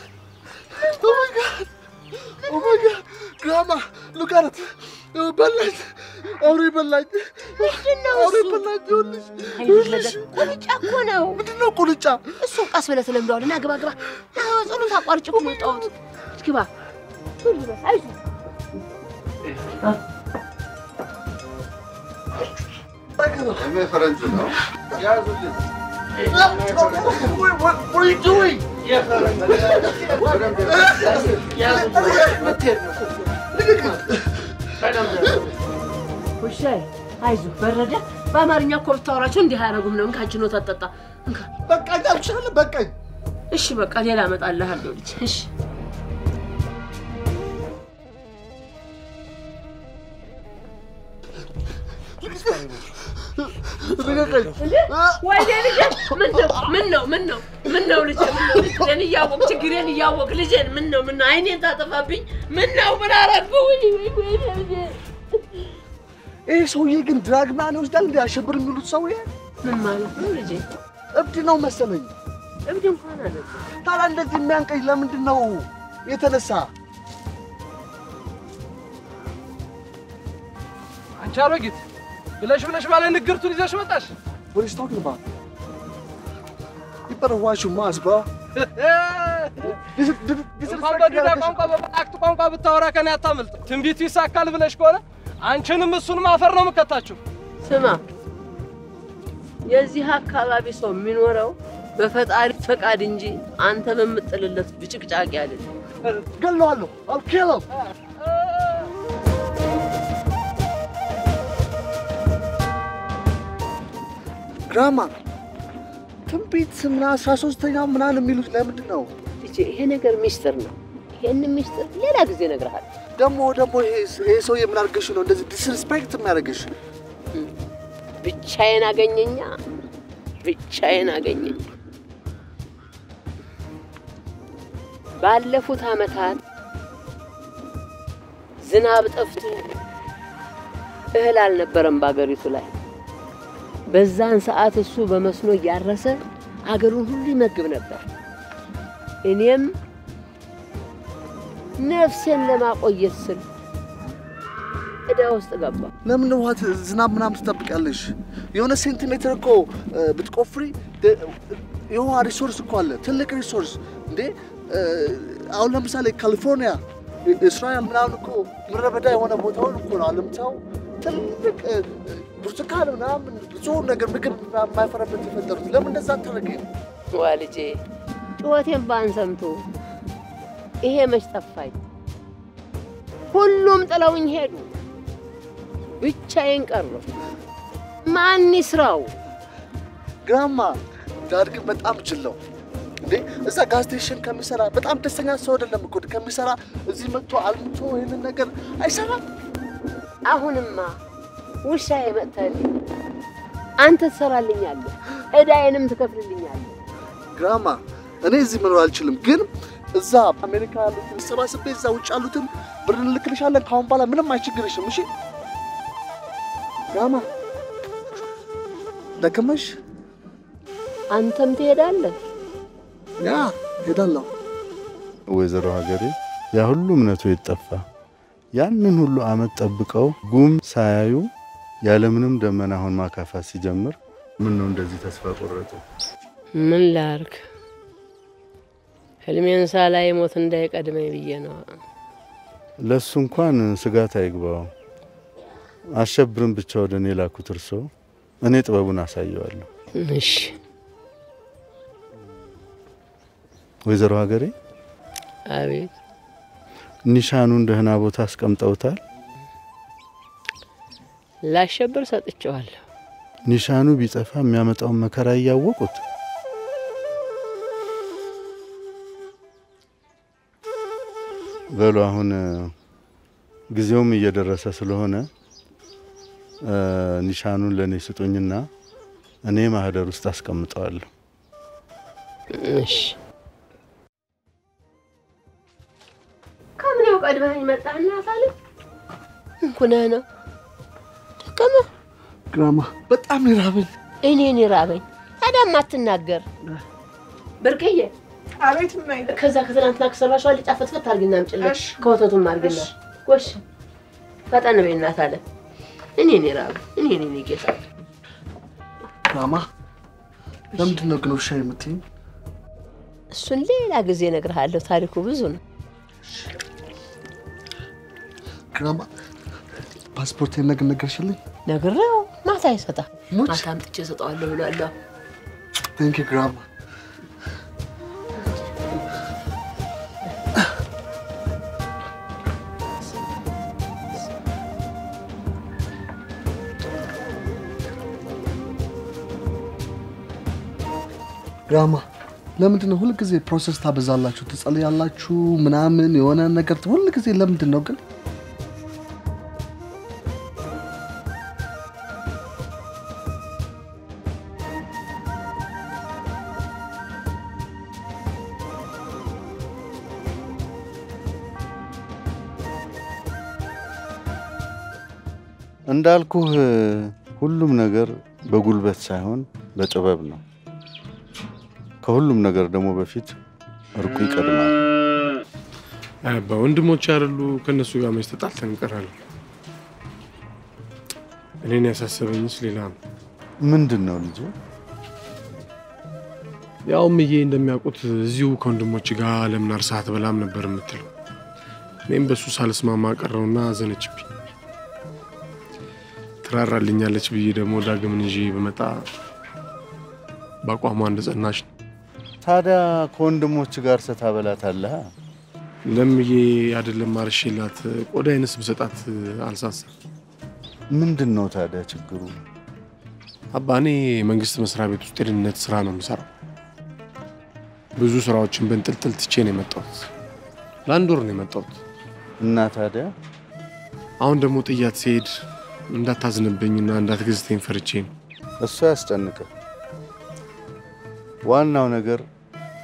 Oh my God! Oh my God! Grandma, look at it! በላኝ! አውሬ በላኝ! ምንድነው አውሬ እሱ? በላኝ! ይኸውልሽ ይኸውልሽ፣ ቁንጫ እኮ ነው። ምንድነው ቁንጫ? እሱን ቀስ ብለህ ትለምደዋለህ። ና ግባ ግባ። ና ጸሎት አቋርጬ እኮ ነው የወጣሁት። ግባ። ቶሎ በል፣ አይዞህ። ፈረንጁ ነው። ያዙልኝ። What are you doing? ውሻዬ አይዞህ፣ በረደ። በአማርኛ እኮ ብታወራቸው እንዲህ አያደርጉም ነው። እንካ አንቺን ወተት ጠጣ። እንካ። በቃኝ አልኩሽ፣ በቃኝ። እሺ በቃ ሌላ አመጣልሃለሁ ልጅ። እሺ ወይኔ ልጄ፣ ምነው ምነው ምነው ምነው ልጄ፣ ምነው ልጄን እያወቅ ችግሬን እያወቅ ልጄን ምነው ምነው አይኔን ታጠፋብኝ? ምነው ምን አደረግኩህ? ወይ ወይ ልጄ። ይህ ሰውዬ ግን drug ምናምን ይወስዳል እንዴ? አሸብር የሚሉት ሰውዬ ምን ማለት ነው ልጄ? እብድ ነው መሰለኝ። እብድ እንኳን አይደለም። ታዲያ እንደዚህ የሚያንቀኝ ለምንድን ነው የተነሳ? አንቺ አሮጊት ብለሽ ብለሽ ባለ ንግርቱን ይዘሽ መጣሽ። What is talking about? You better watch your mouth, bro. እንኳን በዱዳ ቋንቋ በመላእክት ቋንቋ ብታወራ ከኔ አታመልጥ። ትንቢቱ ይሳካል ብለሽ ከሆነ አንቺንም እሱንም አፈር ነው የምከታችሁ። ስማ፣ የዚህ አካባቢ ሰው የሚኖረው በፈጣሪ ፈቃድ እንጂ አንተ በምጥልለት ብጭቅጫቂ አይደለም። ገለዋለሁ። I'll kill him. ግራማ ትንቢት ምና 13ኛው ምናምን የሚሉት ለምንድን ነው? ልጄ ይሄ ነገር ሚስጥር ነው። ይሄን ሚስጥር ሌላ ጊዜ እነግርሃለሁ። ደግሞ ደግሞ ይሄ ሰውዬ ምን አድርገሽ ነው እንደዚህ disrespect የሚያደርግሽ? ብቻዬን አገኘኛ፣ ብቻዬን አገኘኝ። ባለፉት ዓመታት ዝናብ ጠፍቶ እህል አልነበረም በአገሪቱ ላይ። በዛን ሰዓት እሱ በመስኖ እያረሰ አገሩን ሁሉ ይመግብ ነበር። እኔም ነፍሴን ለማቆየት ስል ዕዳ ውስጥ ገባ። ለምን ውሃ ዝናብ ምናምን ትጠብቂያለሽ? የሆነ ሴንቲሜትር እኮ ብትቆፍሪ የውሃ resource እኮ አለ፣ ትልቅ resource እንዴ። አሁን ለምሳሌ ካሊፎርኒያ፣ እስራኤል ምናምን እኮ ምድረ በዳ የሆነ ቦታውን እኮ ነው አልምተው ትልቅ ብርቱካን ምናምን ብዙ ነገር ምግብ የማይፈራበት የፈጠሩት። ለምን እንደዛ አታደርጊም? ዋ ልጄ፣ ጩኸቴን ባን ሰምቶ ይሄ መች ጠፋኝ። ሁሉም ጥለውኝ ሄዱ፣ ብቻዬን ቀረሁ። ማን ይስራው? Grandma dad ግን በጣም ጅል ነው እንዴ። እዛ gas station ከሚሰራ በጣም ደስተኛ ሰው አይደለም እኮ ከሚሰራ እዚህ መጥቶ አልምቶ ይሄንን ነገር አይሰራም። አሁንማ ውሻዬ መጥተህልኝ አንተ ትሰራልኛለህ፣ ዕዳዬንም ትከፍልልኛለህ። Grandma እኔ እዚህ መኖር አልችልም፣ ግን እዛ አሜሪካ ያሉትን ሰባስቤ እዛ ውጭ ያሉትን ብር እንልክልሻለን። ከአሁን በኋላ ምንም አይቸግርሽም። እሺ grandma፣ ደከመሽ? አንተም ትሄዳለህ? Yeah ሄዳለሁ። ወይዘሮ ሀገሬ ያ ሁሉ እምነቱ የጠፋ ያንን ሁሉ አመት ጠብቀው ጉም ሳያዩ ያለምንም ደመና አሁን ማካፋት ሲጀምር ምን ነው እንደዚህ ተስፋ ቆረጡ? ምን ላርክ? ህልሜን ሳላይ ሞት እንዳይቀድመኝ ብዬ ነው። ለሱ እንኳን ስጋት አይግባው። አሸብርን ብቻ ወደ እኔ ላኩት እርሶ፣ እኔ ጥበቡን አሳየዋለሁ። እሺ ወይዘሮ ሀገሬ። አቤት። ኒሻኑን ደህና ቦታ አስቀምጠውታል? ላሸብር ሰጥቼዋለሁ። ኒሻኑ ቢጠፋ የሚያመጣውን መከራ እያወቁት በሉ። አሁን ጊዜውም እየደረሰ ስለሆነ ኒሻኑን ለኔ ስጡኝና እኔ ማህደር ውስጥ አስቀምጠዋለሁ። እሺ። ከምነው ቀድመኸኝ መጣህና ሳለ እንኩነህ ነው ደከመህ። ግራማ በጣም ነው የራበኝ። እኔን የራበኝ ታዲያ አትናገር ብርቅዬ። አቤት እማዬ። ከዛ ከትናንትና ከሰራሽው አልጫ ፍትፍት አድርጊና አምጪልኝ፣ ከወተቱም አድርጊና። ጎሽ ፈጠን በይ እናት አለ። እኔን የራበኝ እኔን እኔ ጌታ። ግራማ ለምንድን ነው ግን ውሻ የምትይኝ? እሱን ሌላ ጊዜ እነግርሃለሁ፣ ታሪኩ ብዙ ነው። ግራማ ፓስፖርቴን ነገ ነገርሽልኝ? ነግሬው ማታ ይሰጣል። ማታ አምጥቼ እሰጠዋለሁ ብሏል። Thank you grandma። Grandma ለምንድን ነው ሁልጊዜ process ታበዛላችሁ? ትጸልያላችሁ ምናምን የሆነ ነገር ሁልጊዜ ለምንድን ነው ግን? እንዳልኩህ ሁሉም ነገር በጉልበት ሳይሆን በጥበብ ነው። ከሁሉም ነገር ደግሞ በፊት እርቁ ይቀድማል። አባ ወንድሞች አይደሉ ከነሱ ጋር መች ተጣልተን እንቀራለን? እኔን ያሳሰበኝስ ሌላ ነው። ምንድነው ልጄ? ያው እምዬ እንደሚያውቁት እዚሁ ከወንድሞች ጋር ለምን አርሰህ አትበላም ነበር የምትለው። እኔም በሱ ሳልስማማ ቀረውና አዘነችብኝ። ትራራልኛለች ብዬ ደግሞ ዳግምን ይዤ በመጣ በአቋሟ እንደጸናች ነው። ታዲያ ከወንድሞች ጋር ስታበላታለህ? ለምዬ አይደለም አርሼላት ቆዳዬንስ ብሰጣት አልሳሳም። ምንድነው ታዲያ ችግሩ? አባ እኔ መንግስት መስሪያ ቤት ውስጥ የደህንነት ስራ ነው የምሰራው። ብዙ ስራዎችን በእንጥልጥል ትቼ ነው የመጣሁት። ለአንድ ወር ነው የመጣሁት። እና ታዲያ አሁን ደግሞ ጥያት ስሄድ እንዳታዝንብኝና እንዳትገዝተኝ ፈርቼ ነው። እሱ ያስጨንቅህ። ዋናው ነገር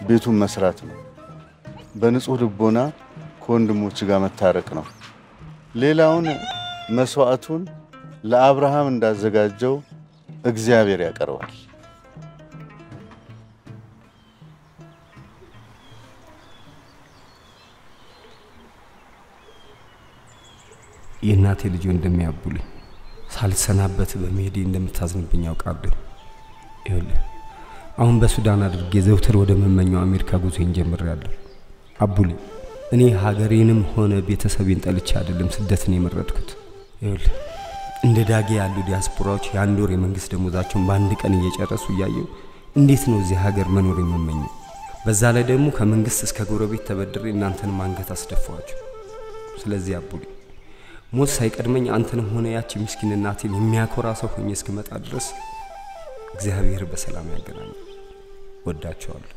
ቤቱን መስራት ነው። በንጹህ ልቦና ከወንድሞች ጋር መታረቅ ነው። ሌላውን መስዋዕቱን ለአብርሃም እንዳዘጋጀው እግዚአብሔር ያቀርባል። የእናቴ ልጅ ወንድሜ አቡሌ ሳልሰናበት በመሄዴ እንደምታዝንብኝ አውቃለሁ። ይኸውልህ አሁን በሱዳን አድርጌ ዘውትር ወደ መመኘው አሜሪካ ጉዞዬን ጀምሬያለሁ። አቡሌ እኔ ሀገሬንም ሆነ ቤተሰቤን ጠልቼ አይደለም ስደትን የመረጥኩት። ይኸውልህ እንደ ዳጌ ያሉ ዲያስፖራዎች የአንድ ወር የመንግስት ደሞዛቸውን በአንድ ቀን እየጨረሱ እያየሁ እንዴት ነው እዚህ ሀገር መኖር የምመኘው? በዛ ላይ ደግሞ ከመንግስት እስከ ጎረቤት ተበድሬ እናንተንም አንገት አስደፋኋችሁ። ስለዚህ አቡሌ ሞት ሳይቀድመኝ አንተንም ሆነ ያቺ ምስኪን እናቴን የሚያኮራ ሰው ሆኜ እስክመጣ ድረስ እግዚአብሔር በሰላም ያገናኘን። ወዳቸዋለሁ።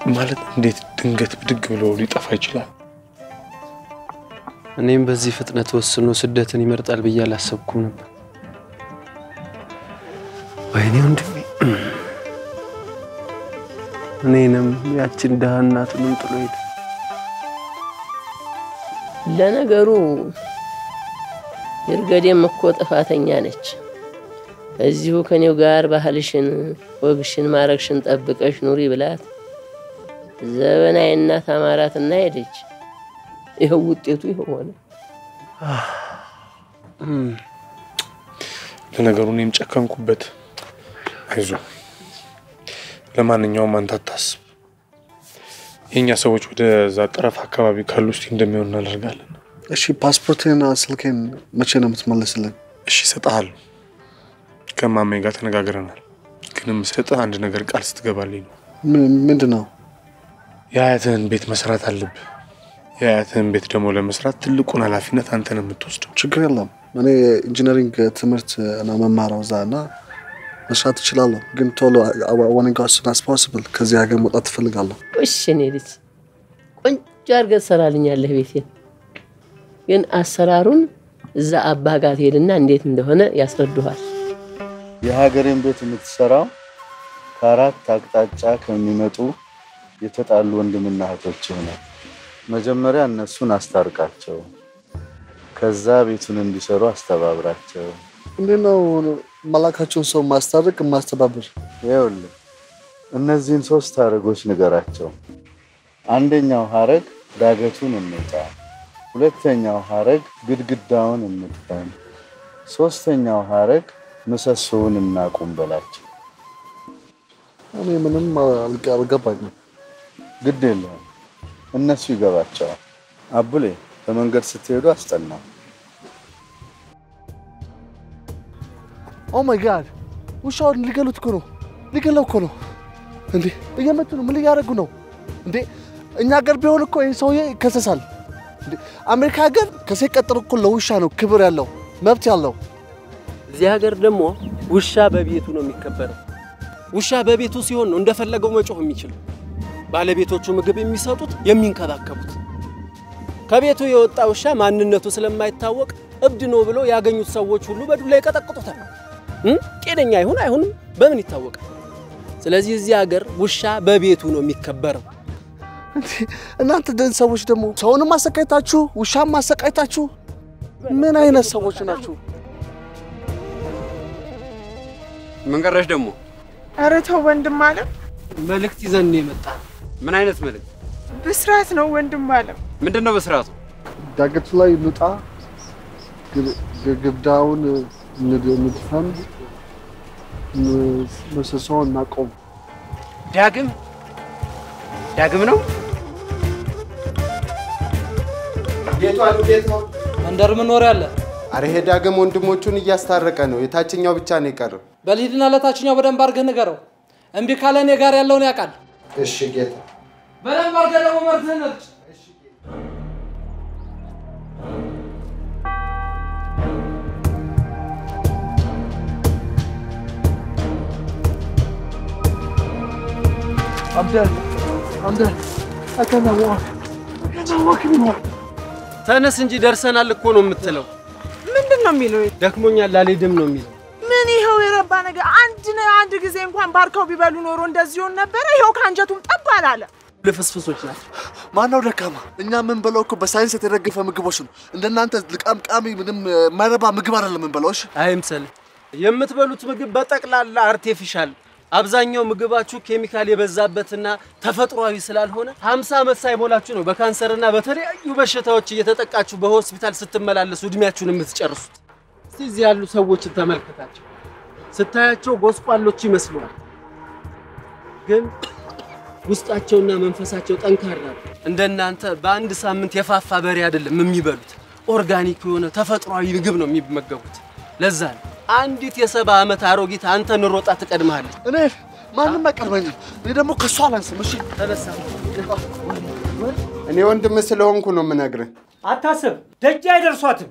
ማለት እንዴት ድንገት ብድግ ብሎ ሊጠፋ ይችላል? እኔም በዚህ ፍጥነት ወስኖ ስደትን ይመርጣል ብዬ አላሰብኩም ነበር። ወይኔ ወንድሜ፣ እኔንም ያችን ድሃ እናቱንም ጥሎ ሄደ። ለነገሩ ይርገዴም እኮ ጥፋተኛ ነች። እዚሁ ከኔው ጋር ባህልሽን፣ ወግሽን፣ ማረግሽን ጠብቀሽ ኑሪ ብላት ዘበናዊ እናት አማራትና ሄደች። ይኸው ውጤቱ ይኸው ሆነ። ለነገሩ እኔም ጨከንኩበት። አይዞህ፣ ለማንኛውም አንተ አታስብ። የኛ ሰዎች ወደዛ ጠረፍ አካባቢ ካሉ እስቲ እንደሚሆን እናደርጋለን። እሺ፣ ፓስፖርቴንና ስልኬን መቼ ነው የምትመልስልኝ? እሺ፣ እሰጥሃለሁ። ከማሜ ጋር ተነጋግረናል። ግን የምሰጥህ አንድ ነገር ቃል ስትገባልኝ ነው። ምንድን ነው? የአያትህን ቤት መስራት አለብህ። የአያትህን ቤት ደግሞ ለመስራት ትልቁን ኃላፊነት አንተ ነህ የምትወስደው። ችግር የለም። እኔ engineering ትምህርት ነው መማረው እዛ እና መስራት እችላለሁ። ግን ቶሎ I wanna go as soon as possible ከዚህ ሀገር መውጣት እፈልጋለሁ። እሺ እኔ ልጅ ቆንጆ አድርገህ ትሰራልኛለህ ቤቴን። ግን አሰራሩን እዛ አባ ጋር ትሄድና እንዴት እንደሆነ ያስረዱሃል። የሀገሬን ቤት የምትሰራው ከአራት አቅጣጫ ከሚመጡ የተጣሉ ወንድምና እህቶች ነው። መጀመሪያ እነሱን አስታርቃቸው፣ ከዛ ቤቱን እንዲሰሩ አስተባብራቸው። እንዴት ነው መላካቸውን ሰው ማስታረቅ ማስተባበር? ይኸውልህ እነዚህን ሶስት ሀረጎች ንገራቸው። አንደኛው ሀረግ ዳገቱን እንውጣ፣ ሁለተኛው ሀረግ ግድግዳውን እንድፈን፣ ሶስተኛው ሀረግ ምሰሶውን እናቁም በላቸው። እኔ ምንም አልገባኝም። ግድ የለህም፣ እነሱ ይገባቸዋል። አቡሌ በመንገድ ስትሄዱ አስጠናው። Oh my God፣ ውሻውን ሊገሉት እኮ ነው። ሊገለው እኮ ነው። እንዴ እየመቱ ነው። ምን እያደረጉ ነው እንዴ? እኛ ሀገር ቢሆን እኮ ይህ ሰውዬ ይከሰሳል። እንዴ አሜሪካ ሀገር ከሴት ቀጥሎ እኮ ለውሻ ነው ክብር ያለው መብት ያለው። እዚህ ሀገር ደግሞ ውሻ በቤቱ ነው የሚከበረው። ውሻ በቤቱ ሲሆን ነው እንደፈለገው መጮህ የሚችለው። ባለቤቶቹ ምግብ የሚሰጡት የሚንከባከቡት። ከቤቱ የወጣ ውሻ ማንነቱ ስለማይታወቅ እብድ ነው ብሎ ያገኙት ሰዎች ሁሉ በዱላ ይቀጠቅጡታል። ጤነኛ ይሁን አይሁንም በምን ይታወቃል? ስለዚህ እዚህ ሀገር ውሻ በቤቱ ነው የሚከበረው። እናንተ ደን ሰዎች ደግሞ ሰውንም አሰቃይታችሁ ውሻም አሰቃይታችሁ። ምን አይነት ሰዎች ናችሁ? ምን ቀረሽ ደግሞ? ኧረ ተው ወንድም አለም፣ መልእክት ይዘን ነው የመጣነው። ምን አይነት መልእክት? ብስራት ነው ወንድም አለም። ምንድን ነው ብስራቱ? ዳገቱ ላይ እንውጣ፣ ግድግዳውን እንድፈን፣ ምሰሶውን እናቆም። ዳግም ዳግም ነው ጌቱ አሉ ጌት ነው መንደር ምን ወሬ አለ? አረ ይሄ ዳግም ወንድሞቹን እያስታረቀ ነው። የታችኛው ብቻ ነው የቀረው። በል ሂድና ለታችኛው በደንብ አድርገህ ንገረው። እምቢ ካለ እኔ ጋር ያለውን ያውቃል። እሺ ጌታ። በደንብ አድርገህ ደግሞ መርዝህን እርጭ። I'm dead. I'm dead. I cannot walk. I cannot walk anymore. ተነስ እንጂ ደርሰናል እኮ ነው የምትለው። ምንድን ነው የሚለው? ደክሞኛል አልሄድም ነው የሚለው። ምን ይኸው የረባ ነገር አንድ ጊዜ እንኳን ባርከው ቢበሉ ኖሮ እንደዚህ ይሆን ነበረ። ይኸው ከአንጀቱም ጠብ አላለ። ልፍስፍሶች ናቸው። ማነው ደካማ? እኛ የምንበላው እኮ በሳይንስ የተደገፈ ምግቦች ነው። እንደናንተ ልቃምቃሚ ምንም የማይረባ ምግብ አይደለም የምንበላው። እሺ አይምሰልህ። የምትበሉት ምግብ በጠቅላላ artificial፣ አብዛኛው ምግባችሁ ኬሚካል የበዛበትና ተፈጥሯዊ ስላልሆነ 50 ዓመት ሳይሞላችሁ ነው በካንሰርና በተለያዩ በሽታዎች እየተጠቃችሁ በሆስፒታል ስትመላለሱ እድሜያችሁን የምትጨርሱት። እስቲ እዚህ ያሉ ሰዎችን ተመልከታቸው። ስታያቸው ጎስቋሎች ይመስሉሃል፣ ግን ውስጣቸውና መንፈሳቸው ጠንካራ ነው። እንደናንተ በአንድ ሳምንት የፋፋ በሬ አይደለም የሚበሉት፣ organic የሆነ ተፈጥሯዊ ምግብ ነው የሚመገቡት። ለዛ ነው አንዲት የ70 ዓመት አሮጊት አንተን ሮጣ ትቀድምሃለች። እኔ ማንም አይቀድመኝም። እኔ ደግሞ ከሷ አላንስም። እሺ ተነሳ። እኔ ወንድም ስለሆንኩ ነው የምነግርህ። አታስብ፣ ደጅ አይደርሷትም።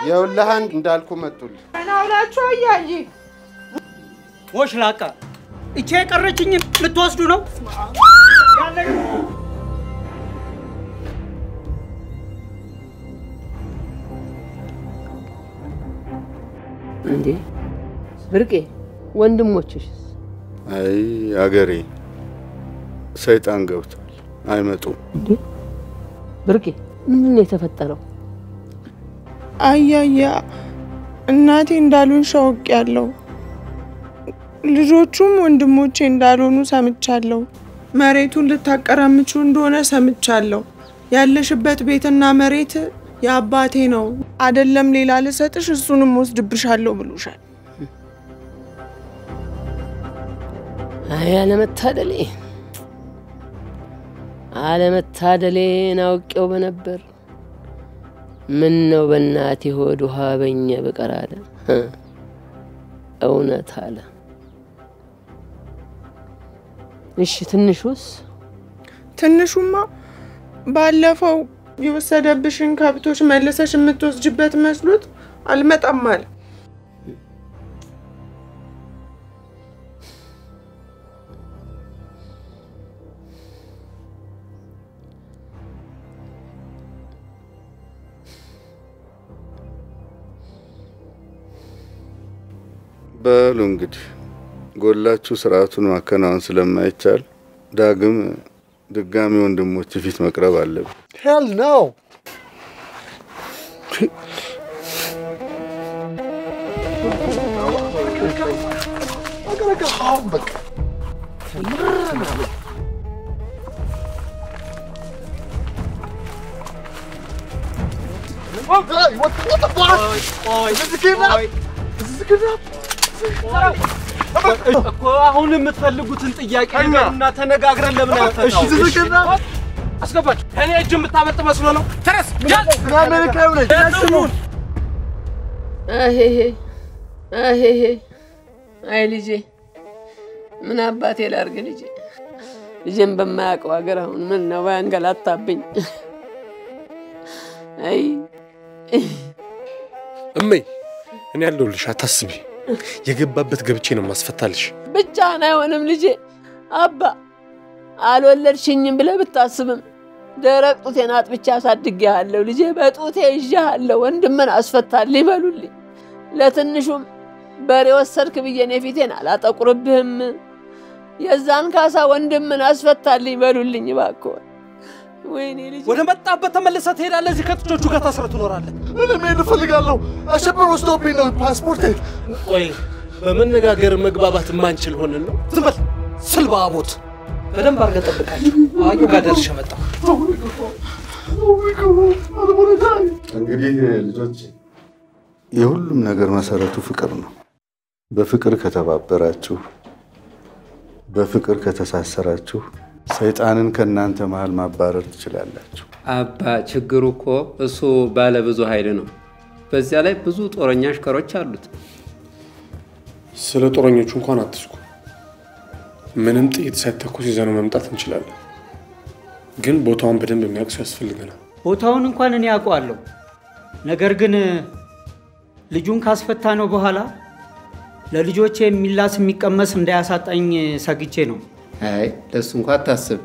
የውልህን እንዳልኩ መጡልህ። ናውላችሁ አያዬ ወሽላቃ፣ እቼ የቀረችኝን ልትወስዱ ነው? እንዴ ብርቄ፣ ወንድሞችሽስ? አይ አገሬ ሰይጣን ገብቷል፣ አይመጡም። እንዴ ብርቄ፣ ምንድን ነው የተፈጠረው? አያያ እናቴ እንዳሉን ሻውቄያለሁ። ልጆቹም ወንድሞቼ እንዳልሆኑ ሰምቻለሁ። መሬቱን ልታቀራምቹ እንደሆነ ሰምቻለሁ። ያለሽበት ቤትና መሬት የአባቴ ነው፣ አይደለም ሌላ ልሰጥሽ፣ እሱንም ወስድብሻለሁ ብሎሻል። አይ አለመታደሌ፣ አለመታደሌን አውቄው በነበር። ምን ነው በእናቴ ሆድ ውሃ በኘ ብቀር አለ። እውነት አለ። እሺ ትንሹስ? ትንሹማ ባለፈው የወሰደብሽን ከብቶች መልሰሽ የምትወስጅበት መስሎት አልመጣም አለ። በሉ እንግዲህ ጎላችሁ ስርዓቱን ማከናወን ስለማይቻል ዳግም ድጋሚ ወንድሞች ፊት መቅረብ አለብን። Hell no! I gotta go home. በቃ Hey, what the fuck? Is this a kidnap? Is this a kidnap? እኮ አሁን የምትፈልጉትን ጥያቄ እና ተነጋግረን ለምን አልፈታው? አስገባችሁ። ከእኔ እጅ የምታመልጥ መስሎ ነው? ተነስ። አሜሪካዊ ነኝ። አሄሄ አይ ልጄ፣ ምን አባቴ ላድርግ ልጄ? ልጄን በማያውቀው ሀገር አሁን ምን ነው ባያንገላታብኝ። አይ እመይ፣ እኔ ያለሁልሽ፣ አታስቢ። የገባበት ገብቼ ነው ማስፈታልሽ። ብቻህን አይሆንም ልጄ። አባ አልወለድሽኝም ብለህ ብታስብም ደረቅ ጡቴን አጥብቼ አሳድጌሃለሁ ልጄ። በጡቴ ይዤሃለሁ። ወንድምን አስፈታልኝ በሉልኝ። ለትንሹም በሬ ወሰድክ ብዬ እኔ ፊቴን አላጠቁርብህም። የዛን ካሳ ወንድምን አስፈታልኝ በሉልኝ እባክዎን። ወይኔ ልጄ፣ ወደ መጣበት ተመልሰህ ትሄዳለህ። እዚህ ከጥጆቹ ጋር ታስረህ ትኖራለህ። እኔ መሄድ እፈልጋለሁ። አሸብር ወስዶብኝ ነው ፓስፖርቴ። ቆይ በመነጋገር መግባባት የማንችል ሆነን ነው? ዝም በል ስልባ አቦት። በደንብ አድርገህ ጠብቃቸው። አዋቂው ጋር ደርሼ መጣሁ። እንግዲህ ልጆች፣ የሁሉም ነገር መሰረቱ ፍቅር ነው። በፍቅር ከተባበራችሁ፣ በፍቅር ከተሳሰራችሁ ሰይጣንን ከእናንተ መሃል ማባረር ትችላላችሁ። አባ፣ ችግሩ እኮ እሱ ባለ ብዙ ኃይል ነው። በዚያ ላይ ብዙ ጦረኛ አሽከሮች አሉት። ስለ ጦረኞቹ እንኳን አትስጉ። ምንም ጥይት ሳይተኮስ ይዘነው መምጣት እንችላለን። ግን ቦታውን በደንብ የሚያውቅ ሰው ያስፈልገናል። ቦታውን እንኳን እኔ አውቀዋለሁ። ነገር ግን ልጁን ካስፈታ ነው በኋላ ለልጆቼ የሚላስ የሚቀመስ እንዳያሳጣኝ ሰግቼ ነው። አይ፣ ለሱ እንኳ አታስብ።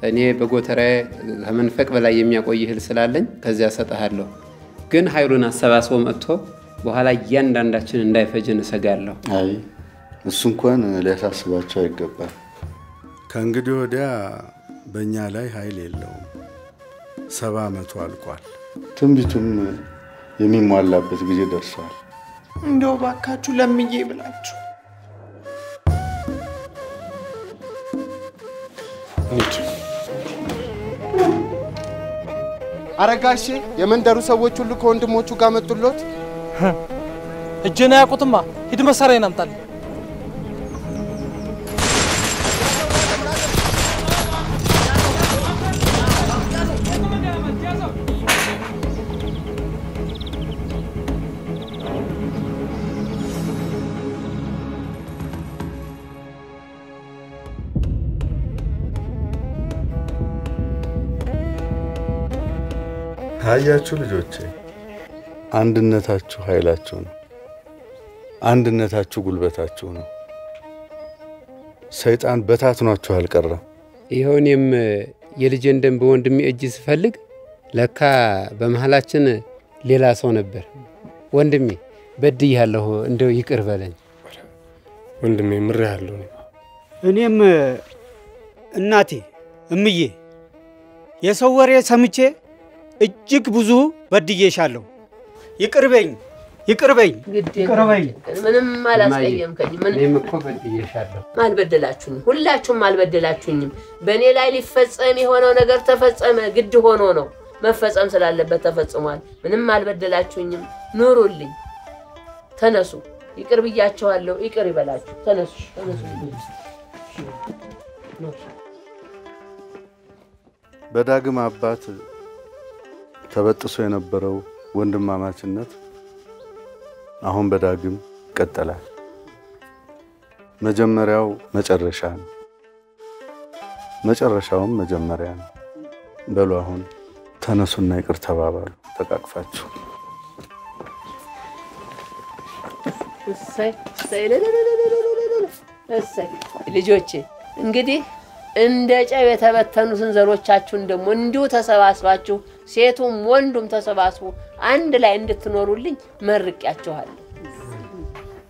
እኔ በጎተራዬ ከመንፈቅ በላይ የሚያቆይ እህል ስላለኝ ከዚያ እሰጥሃለሁ። ግን ኃይሉን አሰባስቦ መጥቶ በኋላ እያንዳንዳችን እንዳይፈጅን እሰጋለሁ። አይ፣ እሱ እንኳን ሊያሳስባቸው አይገባም። ከእንግዲህ ወዲያ በእኛ ላይ ኃይል የለውም። 70 ዓመቱ አልቋል። ትንቢቱም የሚሟላበት ጊዜ ደርሷል። እንደው ባካችሁ ለምዬ ብላችሁ አረጋሼ፣ የመንደሩ ሰዎች ሁሉ ከወንድሞቹ ጋር መጡሎት። እጄን አያውቁትማ። ሂድ መሳሪያዬን አምጣልኝ። አያችሁ ልጆቼ፣ አንድነታችሁ ኃይላችሁ ነው። አንድነታችሁ ጉልበታችሁ ነው። ሰይጣን በታትኗችሁ አልቀረም። ይኸው እኔም የልጄን ደም በወንድሜ እጅ ስፈልግ ለካ በመሃላችን ሌላ ሰው ነበር። ወንድሜ በድያለሁ፣ እንደው ይቅር በለኝ። ወንድሜ ምሬሃለሁ። እኔም እናቴ እምዬ የሰው ወሬ ሰምቼ እጅግ ብዙ በድዬሻለሁ። ይቅር በይኝ፣ ይቅር በይኝ፣ ይቅር በይኝ። ምንም አላስቀየምከኝም። እኔም እኮ በድዬሻለሁ። አልበደላችሁኝም፣ ሁላችሁም አልበደላችሁኝም። በእኔ ላይ ሊፈጸም የሆነው ነገር ተፈጸመ። ግድ ሆኖ ነው፣ መፈጸም ስላለበት ተፈጽሟል። ምንም አልበደላችሁኝም። ኑሩልኝ። ተነሱ፣ ይቅር ብያችኋለሁ። ይቅር ይበላችሁ። ተነሱ፣ ተነሱ። በዳግም አባት ተበጥሶ የነበረው ወንድማማችነት አሁን በዳግም ይቀጥላል። መጀመሪያው መጨረሻ ነው፣ መጨረሻውም መጀመሪያ ነው። በሉ አሁን ተነሱና ይቅር ተባባሉ ተቃቅፋችሁ። እሰይ እሰይ እሰይ ልጆቼ፣ እንግዲህ እንደ ጨው የተበተኑትን ዘሮቻችሁን ደግሞ እንዲሁ ተሰባስባችሁ ሴቱም ወንዱም ተሰባስቦ አንድ ላይ እንድትኖሩልኝ መርቄያችኋለሁ።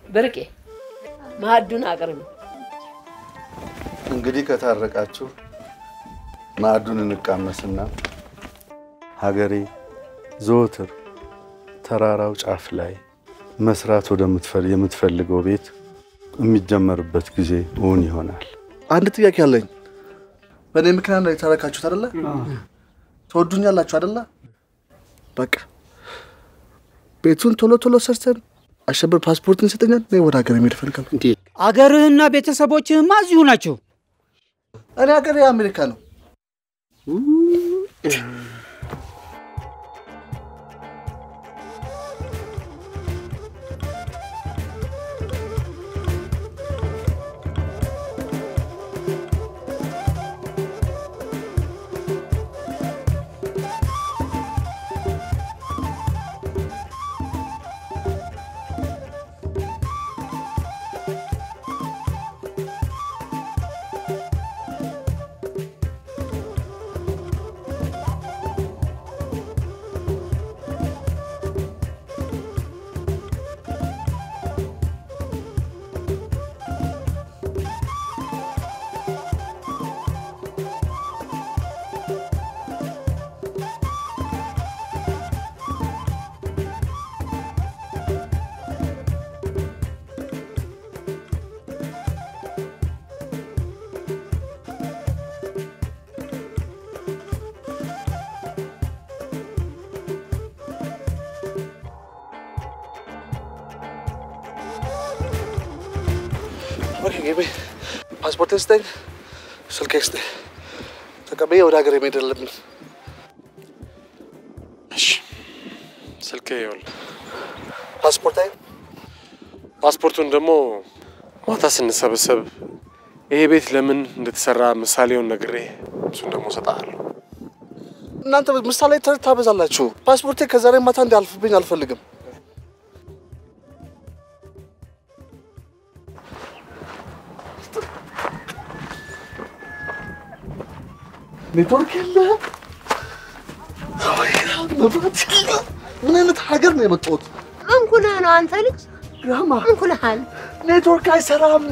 ብርቄ ማዕዱን አቅርቢ። እንግዲህ ከታረቃችሁ ማዕዱን እንቃመስና ሀገሬ ዘወትር ተራራው ጫፍ ላይ መስራት የምትፈልገው ቤት የሚጀመርበት ጊዜ እውን ይሆናል። አንድ ጥያቄ አለኝ። በእኔ ምክንያት ነው የታረቃችሁት አይደለ? ትወዱኛላችሁ አይደለ? በቃ ቤቱን ቶሎ ቶሎ ሰርተን አሸብር ፓስፖርትን ይሰጠኛል። እኔ ወደ ሀገር መሄድ እፈልጋለሁ። አገርህና ቤተሰቦችህማ እዚሁ ናቸው። እኔ ሀገሬ አሜሪካ ነው። Okay, give me ፓስፖርት ስጠኝ፣ ስልክ ስጠኝ። ተቀብዬ ወደ ሀገር መሄድ አለብኝ። እሺ፣ ስልክ ይኸውልህ። ፓስፖርት ፓስፖርቱን ደግሞ ማታ ስንሰበሰብ ይሄ ቤት ለምን እንደተሰራ ምሳሌውን ነግሬ እሱን ደግሞ እሰጥሃለሁ። እናንተ ምሳሌ ተረት ታበዛላችሁ። ፓስፖርቴ ከዛሬ ማታ እንዲያልፍብኝ አልፈልግም። ኔትወርክ የለ፣ መብራት የለ። ምን አይነት ሀገር ነው የመጣሁት? ምን ኩነህ ነው አንተ ልጅ? Grandma፣ ምን ኩነሃል? ኔትወርክ አይሰራም።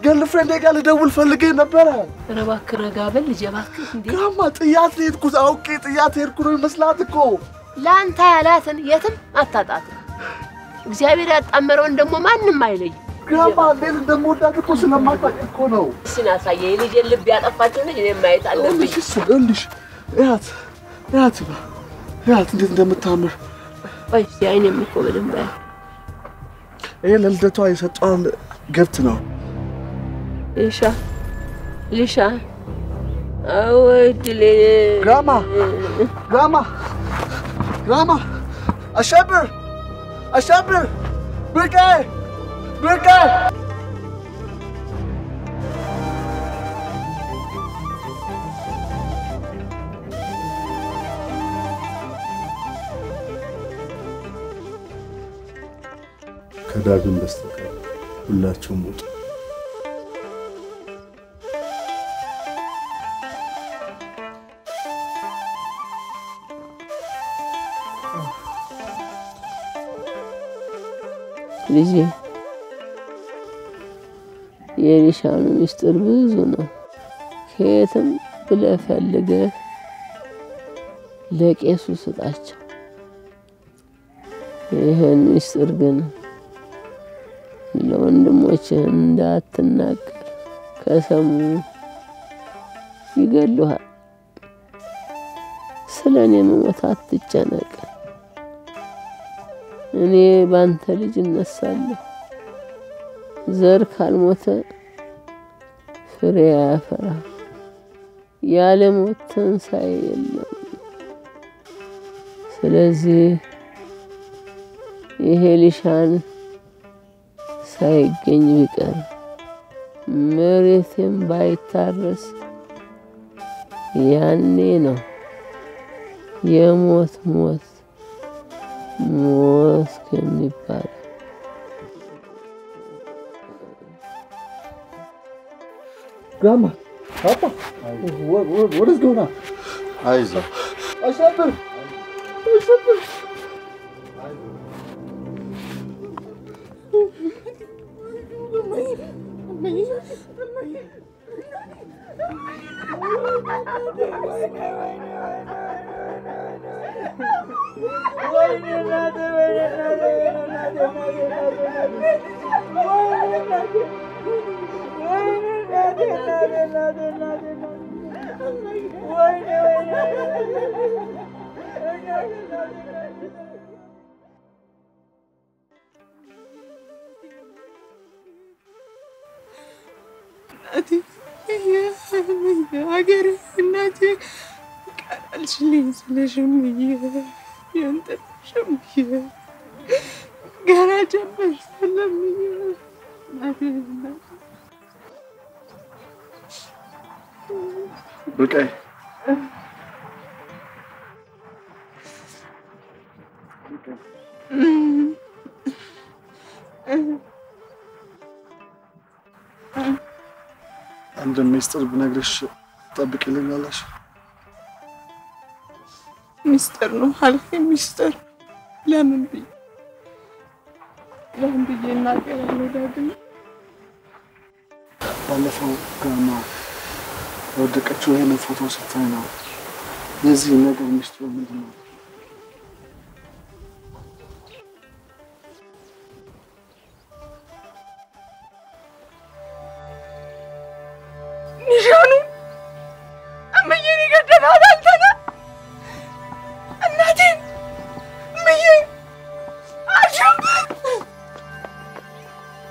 Girlfriend ኤ ጋር ልደውል ፈልጌ ነበረ። ኧረ እባክህ ረጋ በል ልጄ እባክህ። እንዴ Grandma፣ ጥያት ነው የሄድኩት። አውቄ ጥያት ሄድኩ ነው ይመስላት እኮ። ለአንተ ያላትን የትም አታጣትም። እግዚአብሔር ያጣመረውን ደግሞ ማንም አይለይም። Grandma፣ እንዴት እንደምወዳት እኮ ስለማታውቅ እኮ ነው። እሱን አሳየኝ። የልጄን ልብ ያጠፋችውን ልጅ እኔም ማየት አለብኝ። ይኸውልሽ፣ እያት እያት እያት እንዴት እንደምታምር። ቆይ እስኪ አይኔም እኮ በደንብ አያት። ይሄ ለልደቷ የሰጧን gift ነው። ሊሻ ሊሻ፣ አወድሌ። Grandma፣ grandma፣ grandma፣ አሸብር፣ አሸብር፣ ብርቄ፣ ብርቄ። ከዳግም በስተቀር ሁላችሁም ውጡ። ልጄ የሊሻኑ ምስጢር ብዙ ነው። ከየትም ብለህ ፈልገህ ለቄሱ ስጣቸው። ይህን ምስጢር ግን ለወንድሞችህ እንዳትናገር፣ ከሰሙ ይገሉሃል። ስለ እኔ መሞት አትጨነቅ። እኔ ባንተ ልጅ እነሳለሁ። ዘር ካልሞተ ፍሬ አያፈራም። ያለ ሞት ትንሣኤ የለም። ስለዚህ ይሄ ሊሻን ሳይገኝ ቢቀር መሬቴም ባይታረስ ያኔ ነው የሞት ሞት ሞት ከሚባል። Grandma, Papa, what is going on? አይዞህ። አሸብር፣ አሸብር። ሀገሬ እናቴ ቃል አልችልኝ ስለሽ እምዬ፣ የእንጥልሽ እምዬ፣ ገና ጀመር ሳለ እምዬ፣ እናቴ እናቴ። ብርቄ፣ አንድ ሚስጥር ብነግርሽ ትጠብቂልኛለሽ? ሚስጥር ነው አልከኝ። ሚስጥር ለምን ብዬ እናገራለሁ ዳግም? ባለፈው ጋማ የወደቀችው ይህንን ፎቶ ስታይ ነው። የዚህ ነገር ሚስጥሩ ምንድን ነው? ኒሻኑ እምዬን የገደልሃት አንተ ነህ። እናቴን እምዬን አሸብር።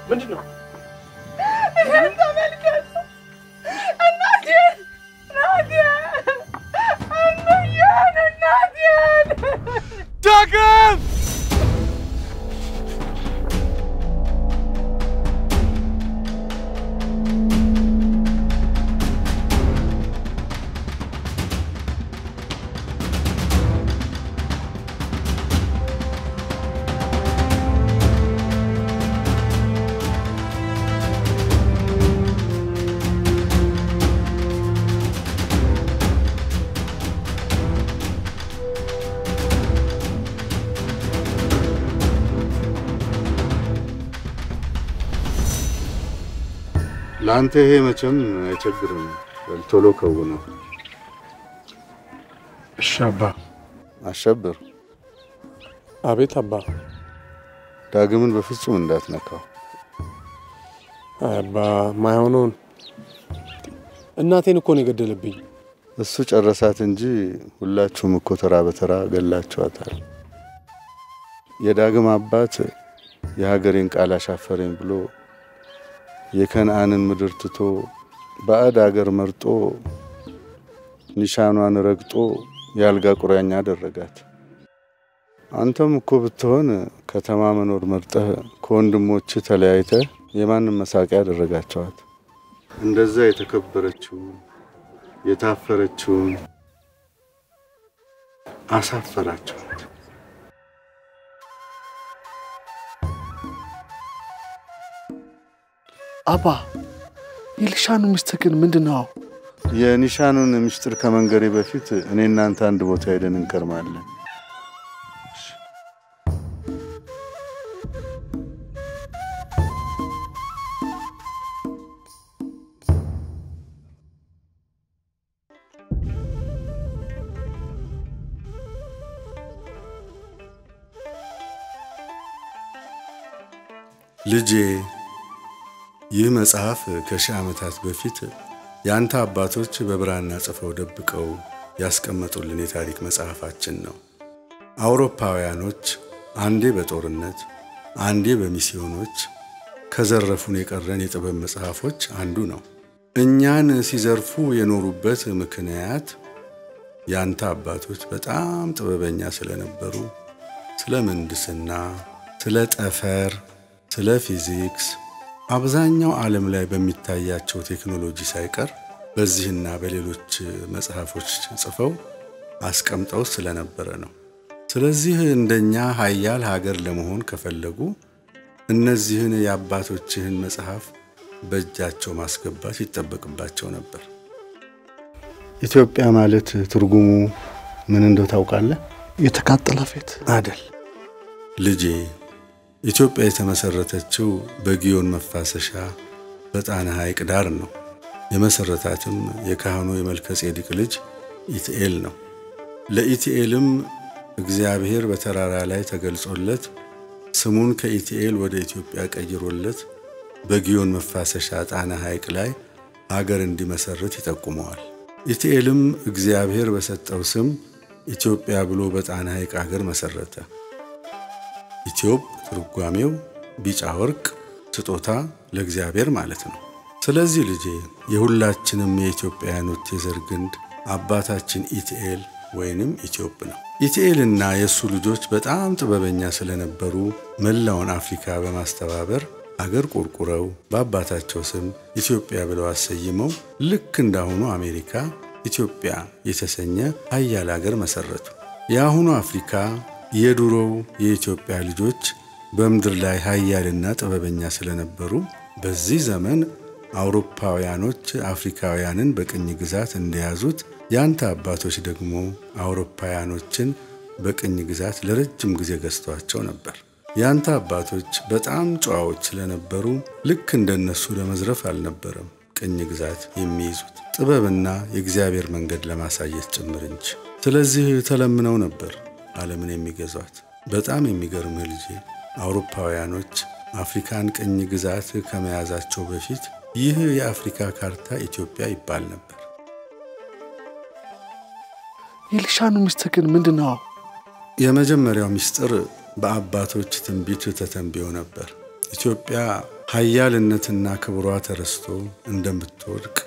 ምንድን ነው? ለአንተ ይሄ መቼም አይቸግርም። በል ቶሎ ከውነው። እሺ አባ። አሸብር። አቤት አባ። ዳግምን በፍጹም እንዳትነካው። አይ አባ፣ ማይሆነውን እናቴን እኮ ነው የገደለብኝ። እሱ ጨረሳት እንጂ ሁላችሁም እኮ ተራ በተራ ገላችኋታል። የዳግም አባት የሀገሬን ቃል አሻፈረኝ ብሎ የከነአንን ምድር ትቶ ባዕድ አገር መርጦ ኒሻኗን ረግጦ የአልጋ ቁራኛ አደረጋት። አንተም እኮ ብትሆን ከተማ መኖር መርጠህ ከወንድሞች ተለያይተህ የማንም መሳቂያ አደረጋቸዋት። እንደዛ የተከበረችውን የታፈረችውን አሳፈራቸዋት። አባ፣ የኒሻኑ ምስጢር ግን ምንድን ነው? የኒሻኑን ምስጢር ከመንገሬ በፊት እኔ እናንተ አንድ ቦታ ሄደን እንከርማለን። ልጄ፣ ይህ መጽሐፍ ከሺህ ዓመታት በፊት የአንተ አባቶች በብራና ጽፈው ደብቀው ያስቀመጡልን የታሪክ መጽሐፋችን ነው። አውሮፓውያኖች አንዴ በጦርነት አንዴ በሚስዮኖች ከዘረፉን የቀረን የጥበብ መጽሐፎች አንዱ ነው። እኛን ሲዘርፉ የኖሩበት ምክንያት የአንተ አባቶች በጣም ጥበበኛ ስለነበሩ ስለ ምህንድስና፣ ስለ ጠፈር፣ ስለ ፊዚክስ አብዛኛው ዓለም ላይ በሚታያቸው ቴክኖሎጂ ሳይቀር በዚህና በሌሎች መጽሐፎች ጽፈው አስቀምጠው ስለነበረ ነው። ስለዚህ እንደኛ ሀያል ሀገር ለመሆን ከፈለጉ እነዚህን የአባቶችህን መጽሐፍ በእጃቸው ማስገባት ይጠበቅባቸው ነበር። ኢትዮጵያ ማለት ትርጉሙ ምን እንደው ታውቃለህ? የተቃጠለ ፊት አደል? ልጄ፣ ኢትዮጵያ የተመሰረተችው በጊዮን መፋሰሻ በጣና ሐይቅ ዳር ነው። የመሰረታትም የካህኑ የመልከ ጼዴቅ ልጅ ኢትኤል ነው። ለኢትኤልም እግዚአብሔር በተራራ ላይ ተገልጾለት ስሙን ከኢትኤል ወደ ኢትዮጵያ ቀይሮለት በጊዮን መፋሰሻ ጣና ሐይቅ ላይ አገር እንዲመሰርት ይጠቁመዋል። ኢትኤልም እግዚአብሔር በሰጠው ስም ኢትዮጵያ ብሎ በጣና ሐይቅ አገር መሰረተ። ኢትዮጵ ትርጓሜው ቢጫ ወርቅ ስጦታ ለእግዚአብሔር ማለት ነው። ስለዚህ ልጄ የሁላችንም የኢትዮጵያውያኖች የዘር ግንድ አባታችን ኢትኤል ወይንም ኢትዮጵ ነው። ኢትኤልና የእሱ ልጆች በጣም ጥበበኛ ስለነበሩ መላውን አፍሪካ በማስተባበር አገር ቆርቁረው በአባታቸው ስም ኢትዮጵያ ብለው አሰይመው ልክ እንዳሁኑ አሜሪካ ኢትዮጵያ የተሰኘ ሀያል አገር መሰረቱ። የአሁኑ አፍሪካ የድሮው የኢትዮጵያ ልጆች በምድር ላይ ሀያልና ጥበበኛ ስለነበሩ በዚህ ዘመን አውሮፓውያኖች አፍሪካውያንን በቅኝ ግዛት እንደያዙት ያንተ አባቶች ደግሞ አውሮፓውያኖችን በቅኝ ግዛት ለረጅም ጊዜ ገዝተዋቸው ነበር። ያንተ አባቶች በጣም ጨዋዎች ስለነበሩ ልክ እንደነሱ ለመዝረፍ አልነበረም ቅኝ ግዛት የሚይዙት፣ ጥበብና የእግዚአብሔር መንገድ ለማሳየት ጭምር እንጂ። ስለዚህ ተለምነው ነበር ዓለምን የሚገዟት። በጣም የሚገርምህ ልጄ፣ አውሮፓውያኖች አፍሪካን ቅኝ ግዛት ከመያዛቸው በፊት ይህ የአፍሪካ ካርታ ኢትዮጵያ ይባል ነበር። የልሻኑ ምስጢር ግን ምንድን ነው? የመጀመሪያው ምስጢር በአባቶች ትንቢት ተተንብዮ ነበር። ኢትዮጵያ ሀያልነትና ክብሯ ተረስቶ እንደምትወድቅ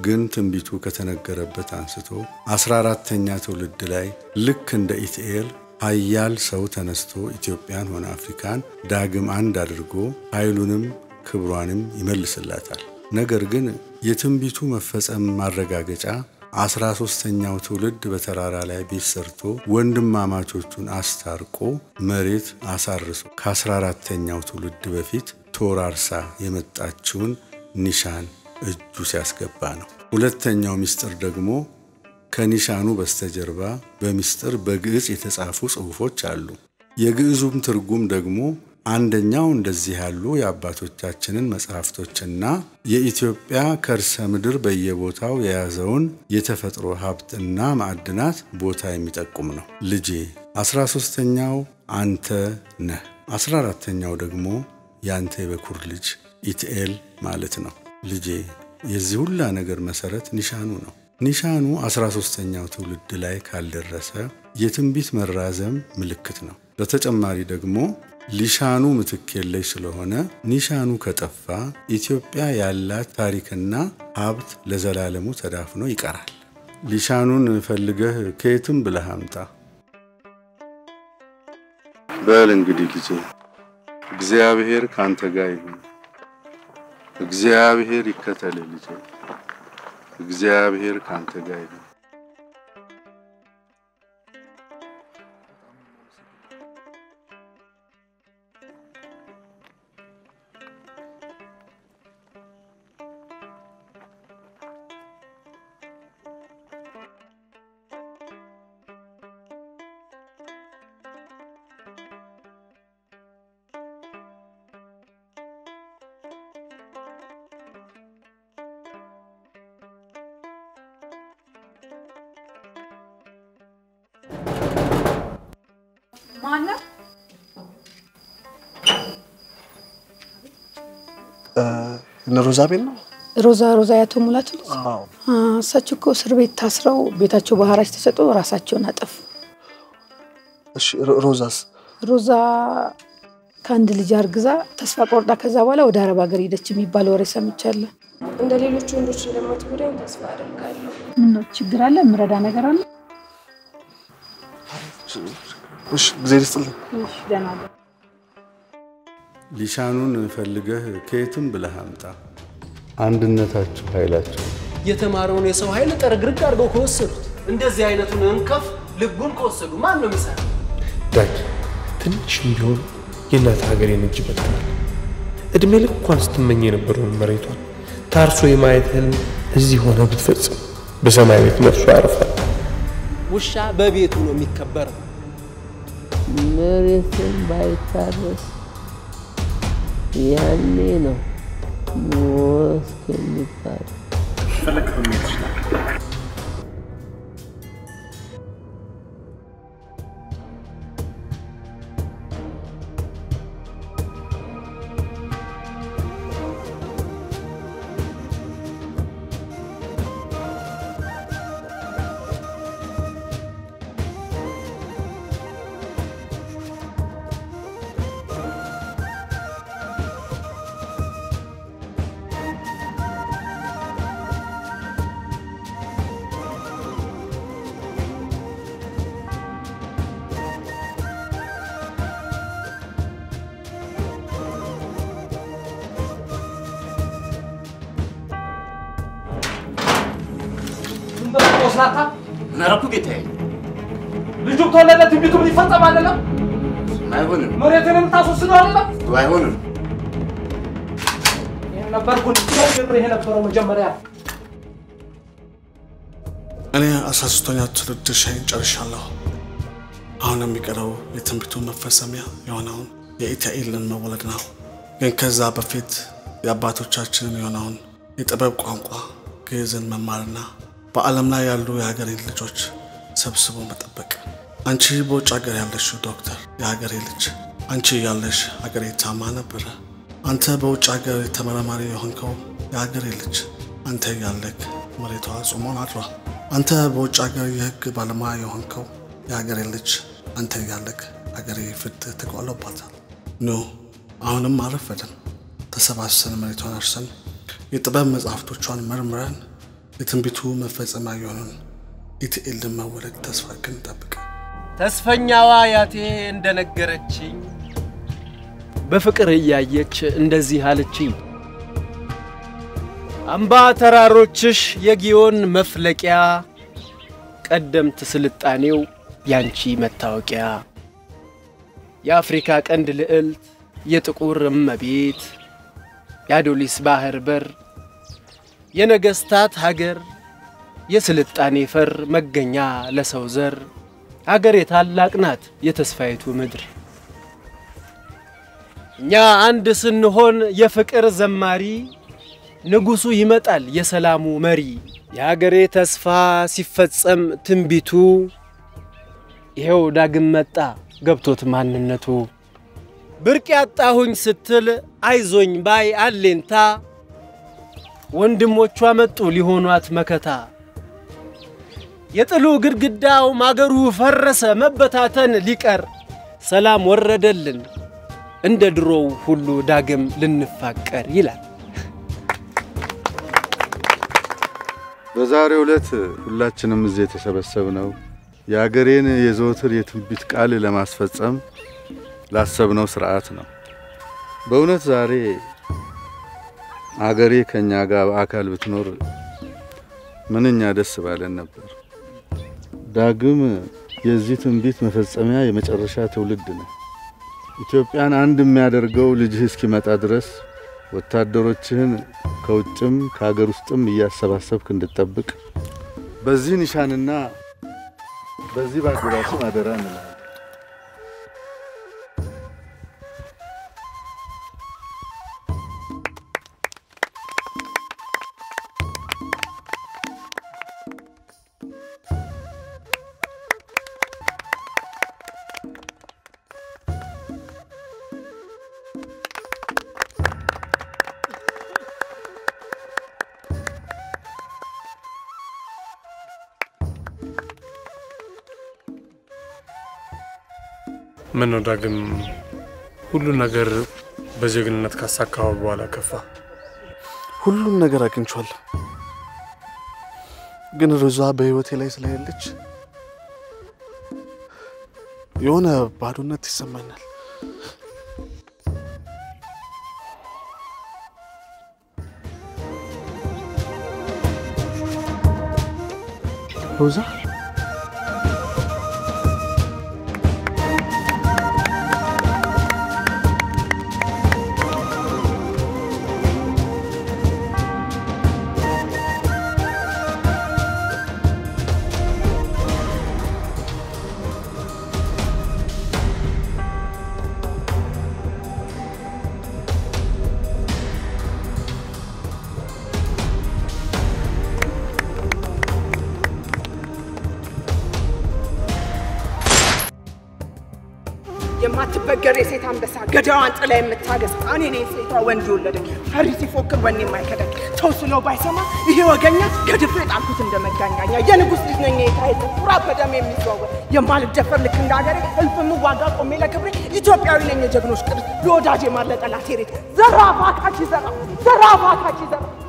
ግን ትንቢቱ ከተነገረበት አንስቶ 14ተኛ ትውልድ ላይ ልክ እንደ ኢትኤል ሀያል ሰው ተነስቶ ኢትዮጵያን ሆነ አፍሪካን ዳግም አንድ አድርጎ ኃይሉንም ክብሯንም ይመልስላታል። ነገር ግን የትንቢቱ መፈጸም ማረጋገጫ 13ኛው ትውልድ በተራራ ላይ ቤት ሰርቶ ወንድማማቾቹን አስታርቆ መሬት አሳርሶ ከ14ተኛው ትውልድ በፊት ተወራርሳ የመጣችውን ኒሻን እጁ ሲያስገባ ነው። ሁለተኛው ምስጢር ደግሞ ከኒሻኑ በስተጀርባ በምስጢር በግዕዝ የተጻፉ ጽሑፎች አሉ። የግዕዙም ትርጉም ደግሞ አንደኛው እንደዚህ ያሉ የአባቶቻችንን መጽሐፍቶችና የኢትዮጵያ ከርሰ ምድር በየቦታው የያዘውን የተፈጥሮ ሀብትና ማዕድናት ቦታ የሚጠቁም ነው። ልጄ 13ኛው አንተ ነህ። 14ኛው ደግሞ ያንተ የበኩር ልጅ ኢትኤል ማለት ነው። ልጄ የዚህ ሁላ ነገር መሰረት ኒሻኑ ነው። ኒሻኑ 13ኛው ትውልድ ላይ ካልደረሰ የትንቢት መራዘም ምልክት ነው። በተጨማሪ ደግሞ ሊሻኑ ምትክ የለሽ ስለሆነ ኒሻኑ ከጠፋ ኢትዮጵያ ያላት ታሪክና ሀብት ለዘላለሙ ተዳፍኖ ይቀራል። ሊሻኑን ፈልገህ ከየትም ብለህ አምጣ። በል እንግዲህ ልጄ እግዚአብሔር ካንተ ጋር ይሁን። እግዚአብሔር ይከተልህ ልጄ። እግዚአብሔር ካንተ ጋር ይሁን። ሮዛ ቤት ነው። ሮዛ ሮዛ ያቶ ሙላቱ ልጅ እሳቸው እኮ እስር ቤት ታስረው ቤታቸው በሐራጅ ተሰጥቶ ራሳቸውን አጠፉ። እሺ ሮዛስ? ሮዛ ከአንድ ልጅ አርግዛ ተስፋ ቆርጣ ከዛ በኋላ ወደ አረብ ሀገር ሄደች የሚባል ወሬ ሰምቻለሁ። እንደ ሌሎች ወንዶች እንደማትጎዳኝ ተስፋ አደርጋለሁ። ምነው ችግር አለ? የምረዳ ነገር አለ? እሺ እግዚአብሔር ይስጥልኝ። እሺ ደህና ሁን። ሊሻኑን ፈልገህ ከየትም ብለህ አምጣ። አንድነታችሁ ኃይላችሁ። የተማረውን የሰው ኃይል ጠርግርግ አድርገው ከወሰዱት እንደዚህ አይነቱን እንከፍ ልቡን ከወሰዱ ማን ነው የሚሰራው? ዳጊ ትንሽም ቢሆን የእናት ሀገሬን እጅ በልተናል። እድሜ ልኳን ስትመኝ የነበረውን መሬቷን ታርሶ የማየት ህልም እዚህ ሆነ ብትፈጽም በሰማይ ቤት ነፍሷ ያርፋል። ውሻ በቤቱ ነው የሚከበረው። መሬትን ባይታረስ ያኔ ነው ሞት የሚባለው። ፈለግከው መሄድ ትችላለህ። ምን አደረኩ ጌታዬ? ልጁም ተወለደ፣ ትንቢቱም ሊፈጸም አይደለም? አይሆንም። መሬትን የምታስወስደው አይደለም? አይሆንም። ይሄን ነበርኩ ይሄ ነበረው መጀመሪያ። እኔ 13ኛ ትውልድ ድርሻዬን ጨርሻለሁ። አሁን የሚቀረው የትንቢቱ መፈጸሚያ የሆነውን የኢታኤልን መወለድ ነው። ግን ከዛ በፊት የአባቶቻችንን የሆነውን የጥበብ ቋንቋ ግዕዝን መማርና በዓለም ላይ ያሉ የሀገሬን ልጆች ሰብስቦ መጠበቅ። አንቺ በውጭ ሀገር ያለሽው ዶክተር የሀገሬ ልጅ፣ አንቺ ያለሽ ሀገሬ ታማ ነበረ። አንተ በውጭ ሀገር ተመራማሪ የሆንከው የሀገሬ ልጅ፣ አንተ ያለክ መሬቷ ጾሞን አድሯል። አንተ በውጭ ሀገር የህግ ባለሙያ የሆንከው የሀገሬ ልጅ፣ አንተ ያለክ ሀገሬ ፍትህ ተጓሎባታል። ኑ አሁንም አልረፈደም። ተሰባስበን መሬቷን አርሰን የጥበብ መጽሐፍቶቿን መርምረን የትንቢቱ መፈጸሚያ የሆነውን ኢትኤልን መወለድ ተስፋ ግን ጠብቅ። ተስፈኛዋ አያቴ እንደነገረችኝ በፍቅር እያየች እንደዚህ አለችኝ። አምባ ተራሮችሽ የጊዮን መፍለቂያ፣ ቀደምት ስልጣኔው ያንቺ መታወቂያ፣ የአፍሪካ ቀንድ ልዕልት፣ የጥቁር እመቤት፣ የአዶሊስ ባህር በር፣ የነገስታት ሀገር፣ የስልጣኔ ፈር መገኛ ለሰው ዘር፣ ሀገሬ ታላቅ ናት የተስፋይቱ ምድር። እኛ አንድ ስንሆን የፍቅር ዘማሪ፣ ንጉሱ ይመጣል የሰላሙ መሪ። የሀገሬ ተስፋ ሲፈጸም ትንቢቱ፣ ይሄው ዳግም መጣ ገብቶት ማንነቱ። ብርቅ ያጣሁኝ ስትል አይዞኝ ባይ አሌንታ፣ ወንድሞቿ መጡ ሊሆኗት መከታ። የጥሉ ግድግዳው ማገሩ ፈረሰ መበታተን ሊቀር፣ ሰላም ወረደልን እንደ ድሮው ሁሉ ዳግም ልንፋቀር ይላል። በዛሬው ዕለት ሁላችንም እዚህ የተሰበሰብነው የአገሬን የዘወትር የትንቢት ቃል ለማስፈጸም ላሰብነው ስርዓት ነው። በእውነት ዛሬ አገሬ ከኛ ጋር በአካል ብትኖር ምንኛ ደስ ባለን ነበር። ዳግም የዚህ ትንቢት መፈጸሚያ የመጨረሻ ትውልድ ነው። ኢትዮጵያን አንድ የሚያደርገው ልጅህ እስኪመጣ ድረስ ወታደሮችህን ከውጭም ከሀገር ውስጥም እያሰባሰብክ እንድትጠብቅ በዚህ ኒሻንና በዚህ ባንዲራ ስም አደራ እንላለን። ምን ነው ዳግም፣ ሁሉ ነገር በጀግንነት ካሳካው በኋላ ከፋ? ሁሉን ነገር አግኝቻለሁ፣ ግን ሮዛ በህይወቴ ላይ ስለሌለች የሆነ ባዶነት ይሰማኛል። ሮዛ የማትበገር የሴት አንበሳ ገዳዋን ጥላ የምታገሳ እኔ ነኝ ሴቷ ወንድ የወለደኝ ፈሪ ሲፎክር ወኔ የማይከዳኝ ተው ስለው ባይሰማ ይሄ ወገኛ ገድፌ ጣልኩት እንደ መጋኛኛ የንጉሥ ልጅ ነኝ የታየት ኩራት በደም የሚዘዋወር የማልደፈር ልክ እንደ ሀገሬ እልፍ የምዋጋ ቆሜ ለክብሬ ኢትዮጵያዊ ነኝ የጀግኖች ቅርስ ለወዳጄ ማር ለጠላቴ ሬት። ዘራፍ አካኪ ዘራፍ፣ ዘራፍ አካኪ ዘራፍ።